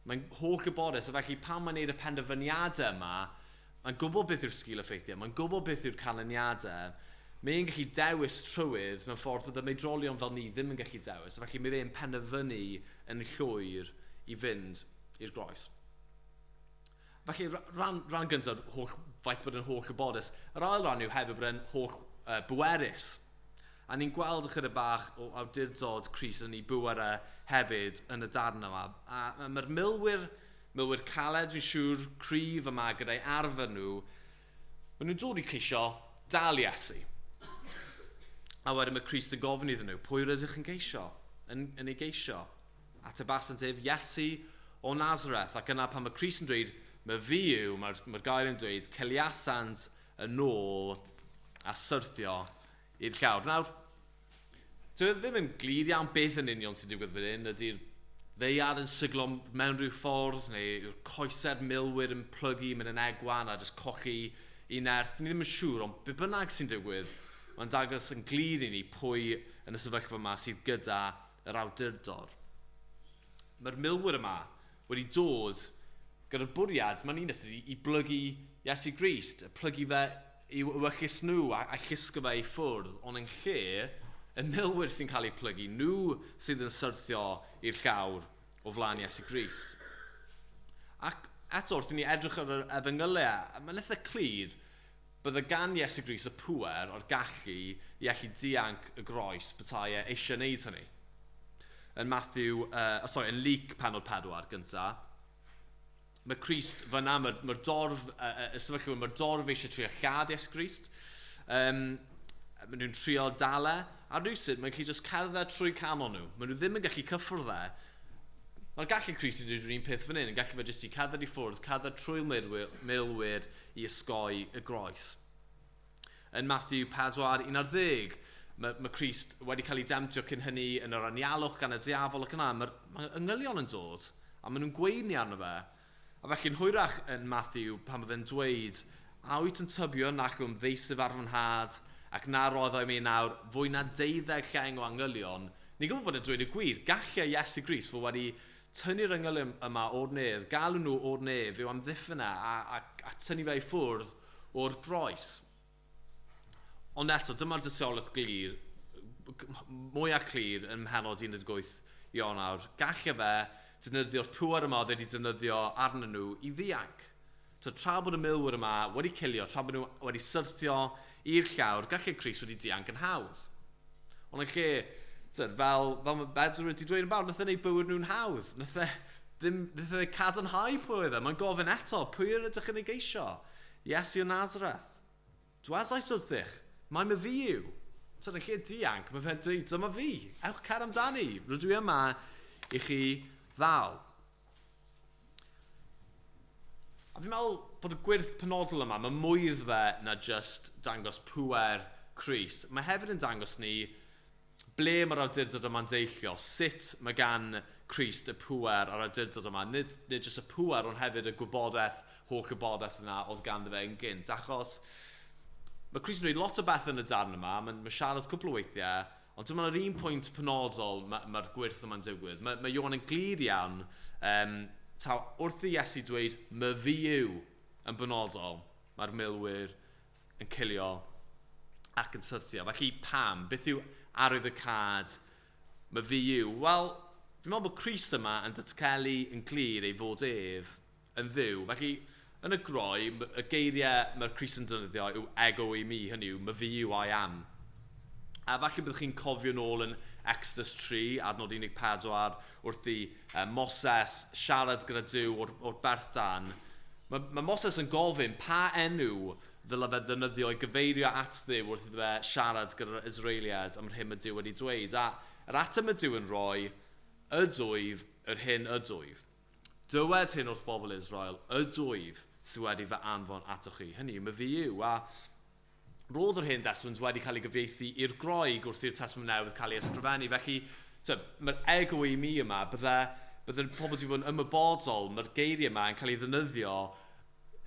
Mae'n holl gwybodus, a felly pan mae'n gwneud y penderfyniadau yma, mae'n gwybod beth yw'r sgil effeithiau, mae'n gwybod beth yw'r canlyniadau, mae'n gallu dewis trywydd mewn ffordd bydd y meidrolion fel ni ddim yn gallu dewis, a felly mae fe'n penderfynu yn llwyr i fynd i'r groes. Felly, rhan, rhan gyntaf, holl, ffaith bod yn holl wybodus. Yr ail ran yw hefyd bod yn holl bwerus. A ni'n gweld ychydig bach o awdurdod Crist yn ei bwerau hefyd yn y darn yma. A mae'r milwyr, milwyr caled, fi'n siŵr, cryf yma gyda'i arfer nhw, maen nhw'n dod i ceisio dal Iesu. A wedyn mae Crist yn gofyn iddyn nhw, pwy rydych yn geisio? Yn, yn ei geisio? Atebasant ef, Iesu o Nazareth. Ac yna pan mae Crist yn dweud, mae fi yw, mae'r mae gair yn dweud, celiasant yn ôl a syrthio i'r llawr. Nawr, dwi e ddim yn glir iawn beth yn union sy'n digwydd fan hyn. Ydy'r ddeiar yn siglo mewn rhyw ffordd, neu yw'r coesau'r milwyr yn plygu, mynd yn egwan a jyst cochi i nerth. Ni ddim yn siŵr, ond be bynnag sy'n digwydd, mae'n dangos yn glir i ni pwy yn y sefyllfa yma sydd gyda yr awdurdod. Mae'r milwyr yma wedi dod Gyda'r bwriad, mae'n un ystyr i blygu Iesu Grist, plygu fe i wyllys nhw a llusgo fe i ffwrdd, ond yn lle, y milwyr sy'n cael eu plygu, nhw sydd yn syrthio i'r llawr o flaen Iesu Grist. Ac eto, wrth i ni edrych ar yr efengylau, mae'n eitha clir bydde gan Iesu Grist y pŵer o'r gallu i allu dianc y groes petai e eisiau wneud hynny. Yn Matthew, yn Luc pennod 4 gyntaf, mae Crist fyna, mae'r dorf, y sefyllfa, mae'r dorf eisiau trio lladd Iesu Grist. Maen nhw'n trio dal e, a rhywsut mae'n gallu just cerdded trwy canol nhw. Maen nhw ddim yn gallu cyffwrdd e. Mae'r gallu Crist i wneud yr un peth fan hyn, yn gallu fe jyst i cerdded i ffwrdd, cerdded trwy'r milwyr i osgoi y groes. Yn Matthew 4:11, mae Crist wedi cael ei demtio cyn hynny yn yr anialwch gan y diafol ac yna, mae angylion yn dod, a maen nhw'n gweini arno fe. A felly'n hwyrach yn Matthew, pan mae fe'n dweud, a wyt yn tybio nac yw'n ddeisyf ar fy nhad, ac na roddo i mi nawr fwy na 12 lleng o angylion, ni'n gwybod bod yn dweud y gwir. Gallai Iesu Grist fod wedi tynnu'r angylion yma o'r nef, galw nhw o'r nef i'w amddiffyn e a tynnu fe i ffwrdd o'r groes. Ond eto, dyma'r dystiolaeth glir, mwyaf clir yn mhennod 18 Ionawr. Gallai fe defnyddio'r pŵer yma oedd wedi defnyddio arnyn nhw i ddianc. So, tra bod y milwyr yma wedi cilio, tra bod nhw wedi syrthio i'r llawr, gallai Crist wedi dianc yn hawdd. Ond yn lle, fel mae Bedwyr wedi dweud yn barod, nath e wneud bywyd nhw'n hawdd. Nath e ddim, nath e cadarnhau pwy oedd e. Mae'n gofyn eto, pwy yr ydych yn ei geisio? Iesu o Nazareth. Dwedais wrthych, mae my fi yw. So, yn lle dianc, mae fe'n dweud, dyma fi, ewch cer amdani. Rydw i yma i chi ddal. A fi'n meddwl bod y gwyrth penodol yma, mae mwy iddo fe na just dangos pŵer Crist. Mae hefyd yn dangos ni ble mae'r awdurdod yma'n deillio, sut mae gan Crist y pŵer a'r awdurdod yma. Nid just y pŵer, ond hefyd y gwybodaeth, holl gwybodaeth yna oedd ganddo fe yn gynt. Achos mae Crist yn dweud lot o beth yn y darn yma, mae'n siarad cwpl o weithiau, ond dyma'r un pwynt penodol mae'r gwyrth yma'n digwydd. Mae Ioan yn glir iawn, taw wrth i Iesu dweud, my fi yw yn benodol, mae'r milwyr yn cilio ac yn syrthio. Felly pam? Beth yw arwydd y cad my fi yw? Wel, fi'n meddwl bod Crist yma yn datgelu yn glir ei fod ef yn Dduw. Felly, yn y groi, y geiriau mae'r Crist yn defnyddio yw ego i mi, hynny yw, my fi yw, I am. A falle byddwch chi'n cofio nôl yn Exodus 3, adnod 14, wrth i Moses siarad gyda Duw o'r berth dan. Mae Moses yn gofyn pa enw ddylai fe ddefnyddio i gyfeirio at Dduw wrth iddo fe siarad gyda'r Israeliad am yr hyn mae Duw wedi dweud. A yr ateb mae Duw yn rhoi, ydwyf yr hyn ydwyf. Dywed hyn wrth bobl Israel, ydwyf sydd wedi fy anfon atoch chi. Hynny yw, mae fi yw. A roedd yr Hen Testament wedi cael ei gyfieithu i'r Groeg wrth i'r Testament Newydd cael ei ysgrifennu. Felly, mae'r ego i mi yma, bydde pobl wedi bod yn ymwybodol, mae'r geiriau yma yn cael ei ddefnyddio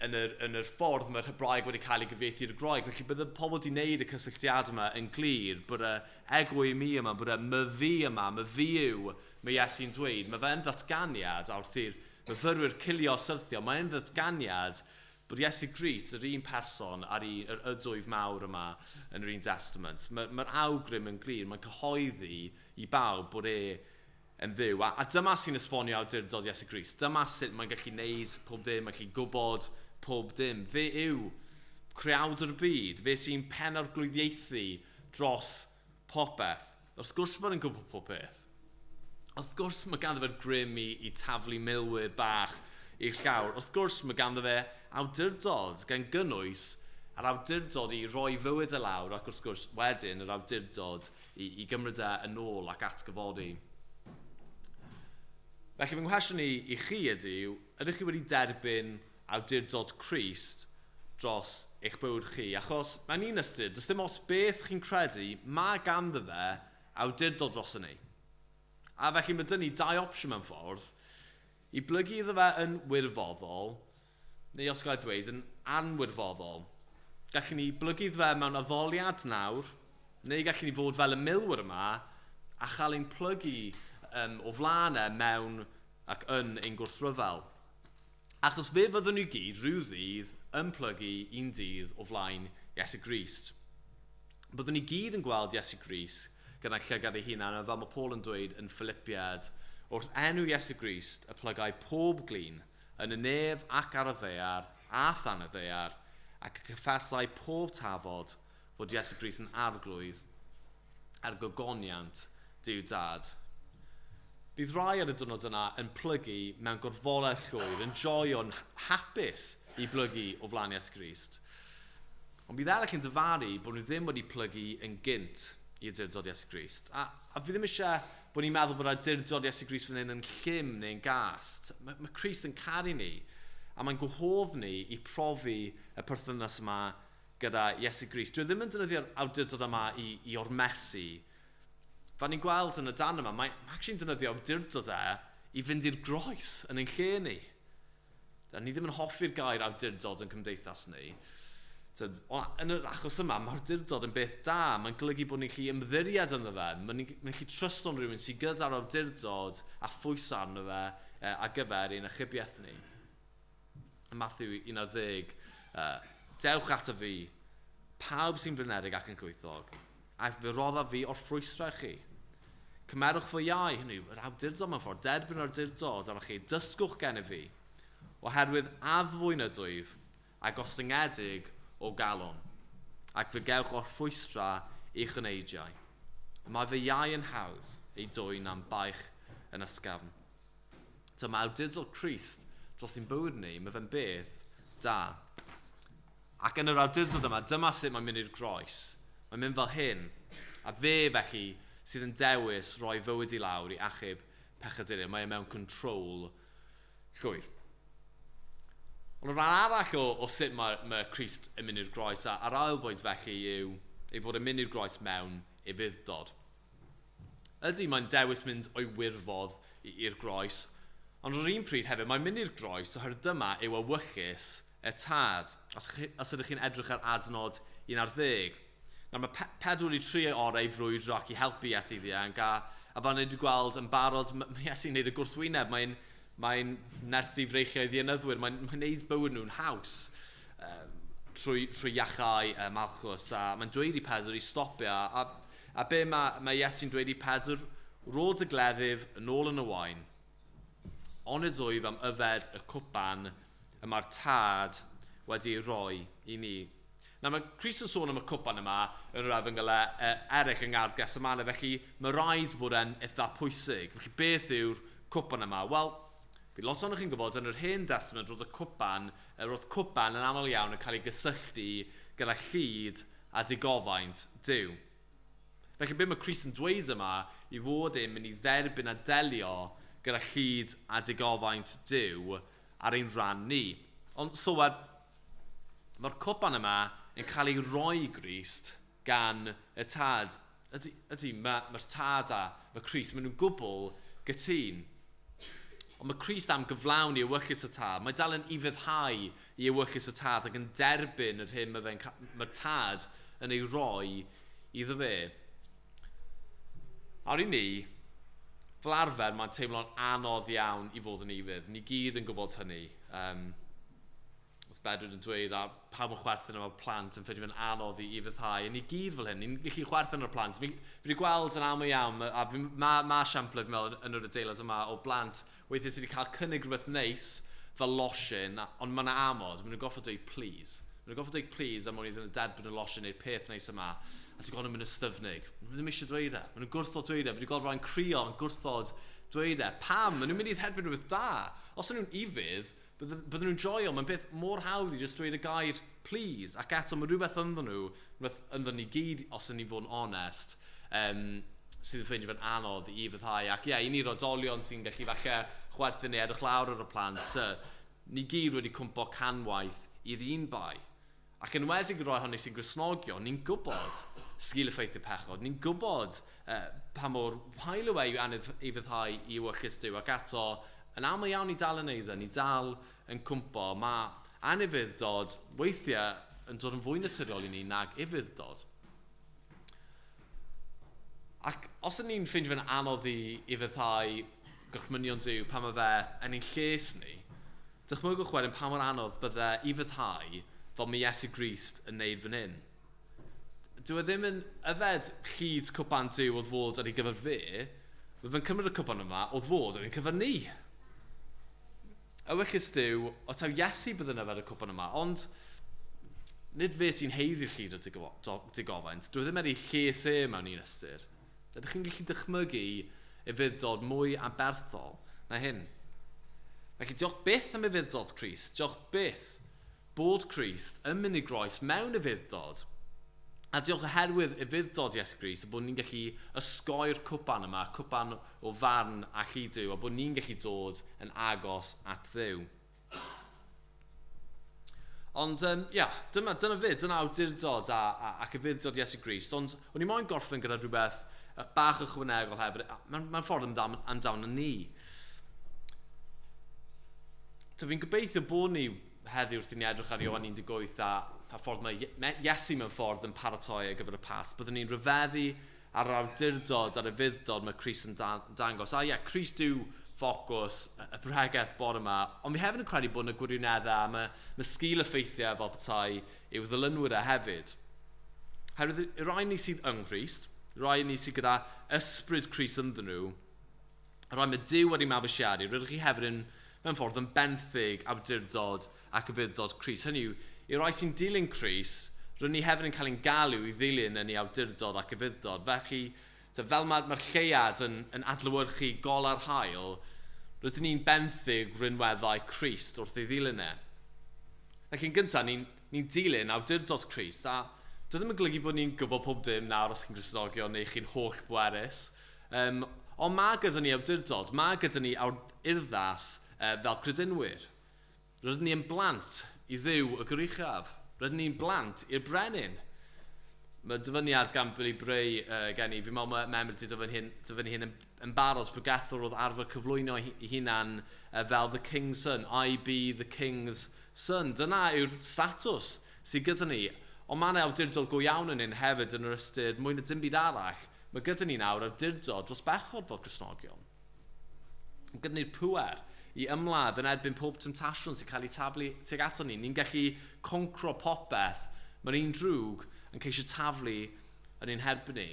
yn yr ffordd mae'r Hebraeg wedi cael ei gyfieithu i'r Groeg. Felly, bydde pobl wedi wneud y cysylltiad yma yn glir, bod y ego i mi yma, bod y my fi yma, my fi yw, mae Iesu'n dweud, mae fe'n ddatganiad, a wrth i'r myfyrwyr cilio syrthio, mae'n ddatganiad bod Iesu Grist yr un person ar yr ydwyf mawr yma yn yr un testament. Mae'r awgrym yn glir, mae'n cyhoeddi i bawb bod e yn Dduw. A dyma sy'n esbonio awdurdod Iesu Grist. Dyma sut mae'n gallu gwneud pob dim, mae'n gallu gwybod pob dim. Fe yw creawdwr y byd, fe sy'n penarglwyddiaethu dros popeth. Wrth gwrs mae'n gwybod pob peth. Wrth gwrs mae ganddo fe'r grym i taflu milwyr bach i'r llawr. Wrth gwrs mae ganddo fe awdurdod gan gynnwys yr awdurdod i roi fywyd e lawr ac wrth gwrs wedyn yr awdurdod i gymryd e yn ôl ac atgyfodi. Felly fy nghwestiwn i chi ydy, ydych chi wedi derbyn awdurdod Crist dros eich bywyd chi? Achos mae'n un ystyr, does dim ots beth chi'n credu, mae ganddo fe awdurdod dros ni. A felly mae dyn ni dau opsiwn mewn ffordd, i blygu iddo fe yn wirfoddol, neu os gael ddweud, yn anwirfoddol. Gallwn ni blygu iddo fe mewn addoliad nawr, neu gallwn ni fod fel y milwyr yma a chael ein plygu o flaen e mewn ac yn ein gwrthryfel. Achos fe fyddwn ni gyd rhyw ddydd yn plygu un dydd o flaen Iesu Grist. Byddwn ni gyd yn gweld Iesu Grist gyda'n llygad ei hunan, a fel mae Paul yn dweud yn Philippiad, wrth enw Iesu Grist y plygai pob glin yn y nef ac ar y ddaear a than y ddaear, ac y cyffesau pob tafod fod Iesu Grist yn arglwydd ar gogoniant Duw Dad. Bydd rai ar y diwrnod yna yn plygu mewn gorfoledd llwyr, yn joio'n hapus i blygu o flaen Iesu Grist. Ond bydd eraill yn dyfaru bod nhw ddim wedi plygu yn gynt i awdurdod Iesu Grist. A fi ddim eisiau bod ni'n meddwl bod awdurdod Iesu Grist fan hyn yn llym neu'n gast. Mae Crist yn caru ni, a mae'n gwahodd ni i profi y perthynas yma gyda Iesu Grist. Dwi ddim yn defnyddio'r awdurdod yma i ormesu. Fel ni'n gweld yn y dan yma, mae actually'n defnyddio awdurdod e i fynd i'r groes yn ein lle ni. Da ni ddim yn hoffi'r gair awdurdod yn cymdeithas ni. So, yn yr achos yma, mae'r awdurdod yn beth da. Mae'n golygu bod ni'n gallu ymddiried ynddo fe. Mae'n gallu trysto'n rhywun sydd gyda'r awdurdod a phwysau arno fe ar gyfer ein achubiaeth ni. Matthew 11, dewch ato fi, pawb sy'n blinedig ac yn llwythog, a fe roddaf fi o'r ffrwystrau chi. Cymerwch fy iau, hynny yw, yr awdurdod mewn ffordd, derbyn yr awdurdod arnoch chi, dysgwch gennyf fi, oherwydd addfwyn ydwyf a gostyngedig o galon, ac fe gewch o'r ffrwystra i'ch eneidiau. Mae fy iau yn hawdd ei dwyn am baich yn ysgafn. So mae awdurdod Crist dros ein bywyd ni, mae fe'n beth da. Ac yn yr awdurdod yma, dyma sut mae'n mynd i'r groes. Mae'n mynd fel hyn, a fe felly sydd yn dewis rhoi fywyd i lawr i achub pechaduriaid. Mae e mewn control llwyr. Ond y rhan arall o sut mae Crist yn mynd i'r groes, a'r ail bwynt felly yw ei fod yn mynd i'r groes mewn ufudd-dod. Ydy, mae'n dewis mynd o'i wirfodd i'r groes, ond ar yr un pryd hefyd, mae'n mynd i'r groes oherwydd dyma yw ewyllys y tad. Os ydych chi'n edrych ar adnod 11. Nawr mae Pedr wedi trio orau i frwydro ac i helpu Iesu ddianc, a fel ni wedi gweld yn barod, mae Iesu'n neud y gwrthwyneb, mae'n nerthu freichiau ddienyddwyr, mae'n neud bywyd nhw'n haws trwy iachau Malchus, a mae'n dweud i Pedr i stopio, a be mae Iesu'n dweud i Pedr, rod y gleddyf yn ôl yn y wain, onid wyf am yfed y cwpan y mae'r tad wedi ei roi i ni. Nawr mae Crist yn sôn am y cwpan yma yn yr efengylau eraill yng Ngardd Gethsemane, felly mae rhaid bod e'n eitha pwysig. Felly beth yw'r cwpan yma? Wel, bydd lot ohonoch chi'n gwybod, yn yr Hen Testament roedd cwpan yn aml iawn yn cael ei gysylltu gyda llid a digofaint Duw. Felly beth mae Crist yn dweud yma i fod e'n mynd i dderbyn a delio gyda llid a digofaint Duw ar ein rhan ni. Ond sylwed, mae'r cwpan yma yn cael ei roi i Grist gan y tad. Ydy, mae'r tad a mae Crist, maen nhw'n gwbl gytûn. Ond mae Crist am gyflawni ewyllys y tad. Mae dal yn ufuddhau i ewyllys y tad ac yn derbyn yr hyn mae'r tad yn ei roi iddo fe. Nawr i ni, fel arfer, mae'n teimlo'n anodd iawn i fod yn ufudd. Ni gyd yn gwybod hynny. Wrth Bedwyr yn dweud, a pawb yn chwerthin am y plant yn ffeindio fe'n anodd i ufuddhau. A ni gyd fel hyn, ni'n gallu chwerthin ar y plant. Fi wedi gweld yn aml iawn, a mae siampl fi'n meddwl yn yr adeilad yma o blant weithiau sydd wedi cael cynnig rhywbeth neis fel losin, ond mae yna amod, maen nhw'n gorfod dweud please. Maen nhw'n gorfod dweud please am mwyn iddyn nhw derbyn y losin neu'r peth neis yma. A ti'n gweld nhw'n mynd ystyfnig. Maen nhw ddim eisiau dweud e. Maen nhw'n gwrthod dweud e. Fi wedi gweld rhai'n crio yn gwrthod dweud e. Pam? Maen nhw'n mynd i dderbyn rhywbeth da. Os ydyn nhw'n ufudd, bydden nhw'n joio. Mae'n beth mor hawdd i jyst dweud y gair please. Ac eto, mae rhywbeth ynddyn nhw, rhywbeth ynddyn ni gyd, os ydyn ni'n fod yn onest, sydd yn ffeindio fe'n anodd i ufuddhau. Ac ie, i ni'r oedolion sy'n gallu falle chwerthin neu edrych lawr ar y plant, ni gyd wedi cwmpo canwaith i'r un bai. Ac yn enwedig y rhai ohoni sy'n Gristnogion, ni'n gwybod sgil effeithiau pechod, ni'n gwybod pa mor wael yw e i ufuddhau i ewyllys Duw, ac eto, yn aml iawn ni dal yn neud e, ni dal yn cwmpo. Mae anufudd-dod weithiau yn dod yn fwy naturiol i ni nag ufudd-dod. Ac os ydyn ni'n ffeindio fe'n anodd i ufuddhau gorchmynion Duw pan mae fe yn ein lles ni, Dychmygwch wedyn pa mor anodd bydde i fyddhau fel mae Iesu Grist yn neud fan hyn. Dyw e ddim yn yfed llid cwpan Duw oedd fod ar ei gyfer fe, mae fe'n cymryd y cwpan yma oedd fod ar ei cyfer ni. Ewyllys Duw, o taw Iesu bydd yn yfed y cwpan yma, ond nid fe sy'n heiddi'r llid o digofaint, dyw e ddim er ei lles e mewn un ystyr. Ydych chi'n gallu dychmygu ufudd-dod mwy aberthol na hyn? Felly diolch byth am ufudd-dod Crist, diolch byth bod Crist yn mynd i groes mewn ufudd-dod, a diolch oherwydd ufudd-dod Iesu Grist, bod ni'n gallu ysgoi'r cwpan yma, cwpan o farn a llid Duw, a bod ni'n gallu dod yn agos at Dduw. Ond, ia, dyna fe, dyna awdurdod ac ufudd-dod Iesu Grist. Ond, o'n i moyn gorffen gyda rhywbeth bach ychwanegol hefyd, mae'n ffordd amdano ni. So fi'n gobeithio bod ni heddiw wrth i ni edrych ar Ioan 18 a ffordd mae Iesu mewn ffordd yn paratoi ar gyfer y Pasg. Byddwn ni'n rhyfeddu ar yr awdurdod, ar y fudd-dod mae Crist yn dangos. A ie, Crist yw ffocws y bregeth bore yma, ond fi hefyd yn credu bod yna gwirioneddau a mae sgil effeithiau fel petai i'w ddilynwyr e hefyd. Herwydd y rai ni sydd yng Nghrist, y rai ni sydd gyda ysbryd Crist ynddyn nhw, y rai mae Duw wedi mabwysiadu, rydych chi hefyd yn mewn ffordd yn benthyg awdurdod ac ufudd-dod Crist. Hynny yw, i rai sy'n dilyn Crist, rydyn ni hefyd yn cael ein galw i ddilyn yn ei awdurdod ac ufudd-dod. Felly, fel mae'r lleuad yn adlewyrchu golau haul, rydyn ni'n benthyg rinweddau Crist wrth ei ddilyn e. Felly, yn gyntaf, ni'n dilyn awdurdod Crist, a dyw ddim yn golygu bod ni'n gwybod pob dim nawr os chi'n Gristnogion neu chi'n holl bwerus. Ond mae gyda ni awdurdod, mae gyda ni urddas fel credinwyr. Rydyn ni yn blant i Dduw y Goruchaf. Rydyn ni'n blant i'r brenin. Mae dyfyniad gan Billy Bray gen i. Fi'n meddwl mae Mem wedi dyfynnu hyn yn barod. Pregethwr oedd arfer cyflwyno ei hunan fel the King's Son. I be the King's Son. Dyna yw'r statws sydd gyda ni. Ond mae yna awdurdod go iawn yn hyn hefyd yn yr ystyr mwy na dim byd arall. Mae gyda ni nawr awdurdod dros bechod fel Cristnogion. Mae gyda ni'r pŵer i ymladd yn erbyn pob temtasiwn sy'n cael ei taflu tuag ato ni. Ni'n gallu concro popeth. Mae'r un drwg yn ceisio taflu yn ein herbyn ni.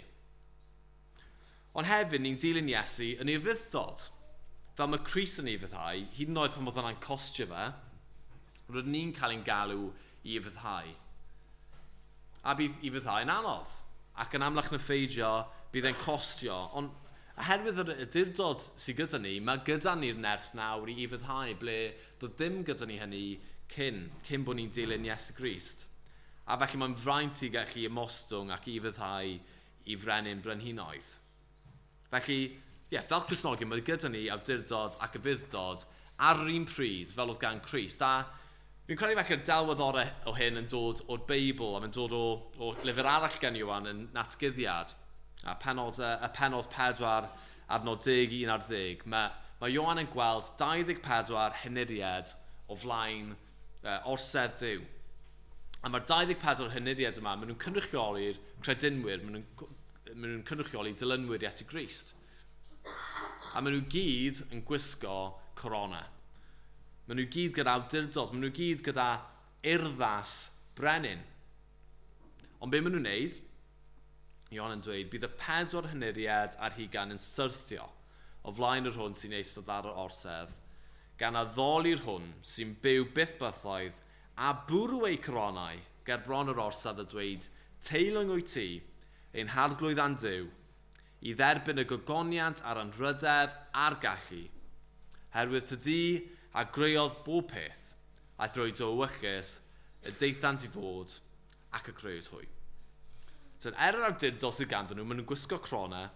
Ond hefyd, ni'n dilyn Iesu yn ei ufudd-dod. Fel mae Crist yn ei ufuddhau, hyd yn oed pan oedd hwnna'n costio fe, rydyn ni'n cael ein galw i ufuddhau. A bydd i ufuddhau yn anodd. Ac yn amlach na pheidio, bydd e'n costio. Ond oherwydd yr awdurdod sydd gyda ni, mae gyda ni'r nerth nawr i ufuddhau, ble doedd ddim gyda ni hynny cyn bod ni'n dilyn Iesu Grist. A felly mae'n fraint i gallu ymostwng ac i ufuddhau i frenin brenhinoedd. Felly, ie, fel Cristnogion, mae gyda ni awdurdod ac ufudd-dod ar yr un pryd fel oedd gan Crist. A fi'n credu felly'r delwedd orau o hyn yn dod o'r Beibl, a mae'n dod o lyfr arall gan Ioan yn Natguddiad. A y penod 4 adnod 10 i 11, mae Ioan yn gweld 24 henuriad o flaen orsedd Duw. A mae'r 24 henuriad yma, maen nhw'n cynrychioli'r credinwyr, maen nhw'n cynrychioli dilynwyr Iesu Grist. A maen nhw gyd yn gwisgo corona. Maen nhw gyd gyda awdurdod, maen nhw gyd gyda urddas brenin. Ond be maen nhw'n neud? Ioan yn dweud, bydd y 4 henuriad ar hugain yn syrthio o flaen yr hwn sy'n eistedd ar yr orsedd, gan addoli'r hwn sy'n byw byth bythoedd a bwrw eu coronau ger bron yr orsedd a dweud, teilwng wyt ti, ein harglwydd a'n Duw, i dderbyn y gogoniant a'r anrhydedd a'r gallu. Herwydd ty di a greodd bob peth, a thrwy dy ewyllys y daethant i fod ac y crëwyd hwy. So, er yr awdurdod sydd ganddyn nhw, maen nhw'n gwisgo corona,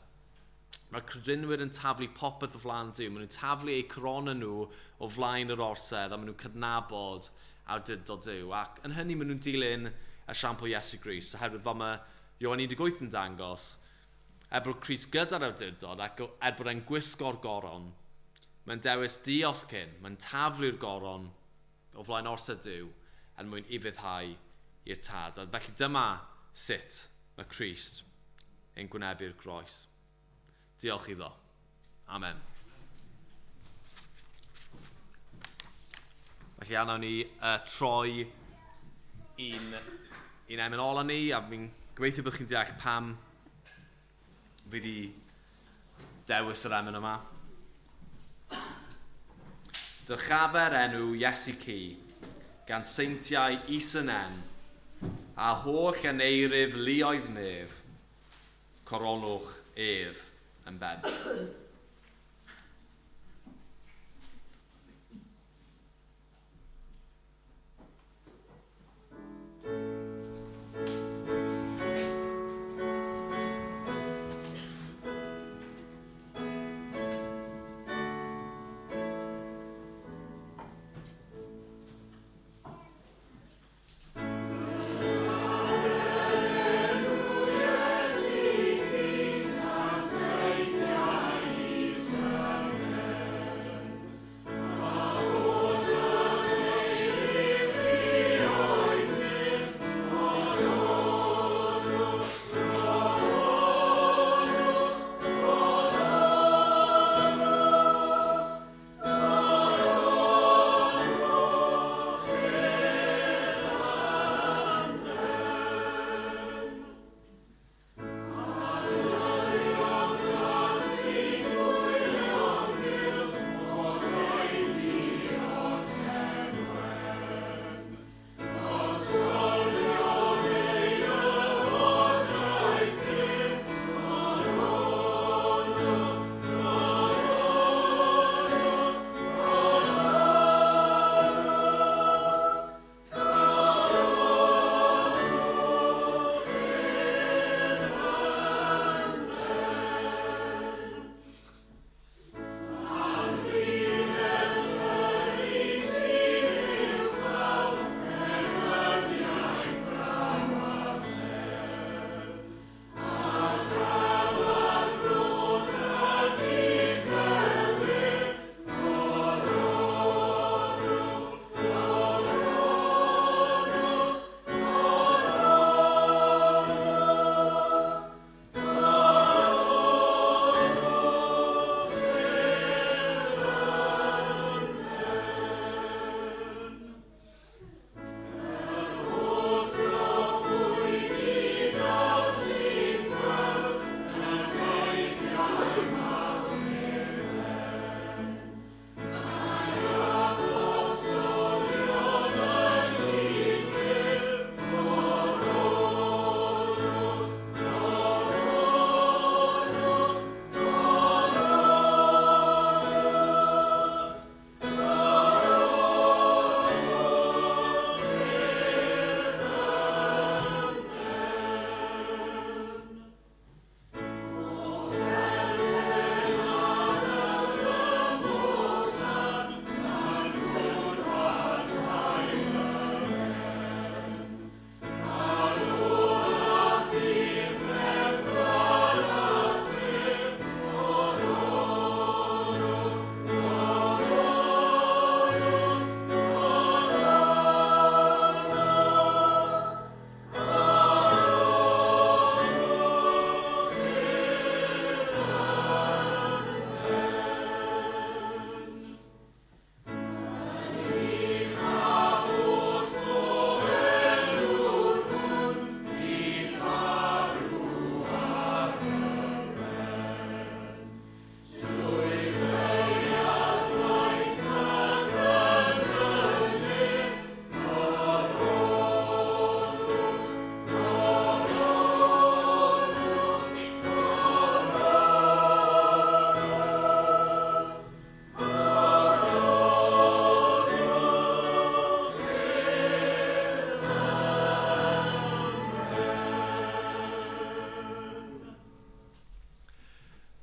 mae'r credinwyr yn taflu popeth o flaen Duw, maen nhw'n taflu eu corona nhw o flaen yr orsedd, a maen nhw'n cydnabod awdurdod Duw. Ac yn hynny maen nhw'n dilyn esiampl Iesu Grist, oherwydd fel mae Ioan 18 yn dangos, er bod Crist gyda'r awdurdod ac er bod e'n gwisgo'r goron, mae'n dewis diosg hyn, mae'n taflu'r goron o flaen orsedd Duw er mwyn ufuddhau i'r Tad. A felly dyma sut mae Crist yn gwynebu'r groes. Diolch iddo. Amen. Felly anawn ni troi un emyn ola ni, a fi'n gobeithio bod chi'n deall pam fi wedi dewis yr emyn yma. Dyrchafer enw Iesu Ci, gan seintiau is yn en, a holl aneirif luoedd nef, coronwch ef yn ben.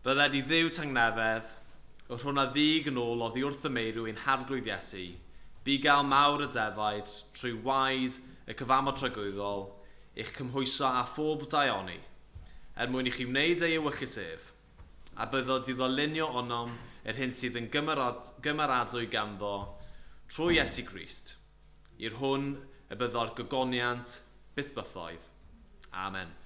Bydded i Dduw tangnefedd, yr hwn a ddig yn ôl oddi wrth y meirw ein harglwydd Iesu, bugail mawr y defaid, trwy waed y cyfamod tragwyddol, eich cymhwyso â phob daioni, er mwyn i chi wneud ei ewyllys ef, a byddod i ddylunio onom yr hyn sydd yn gymeradwy ganddo trwy Iesu Grist, i'r hwn y byddo'r gogoniant byth bythoedd. Amen.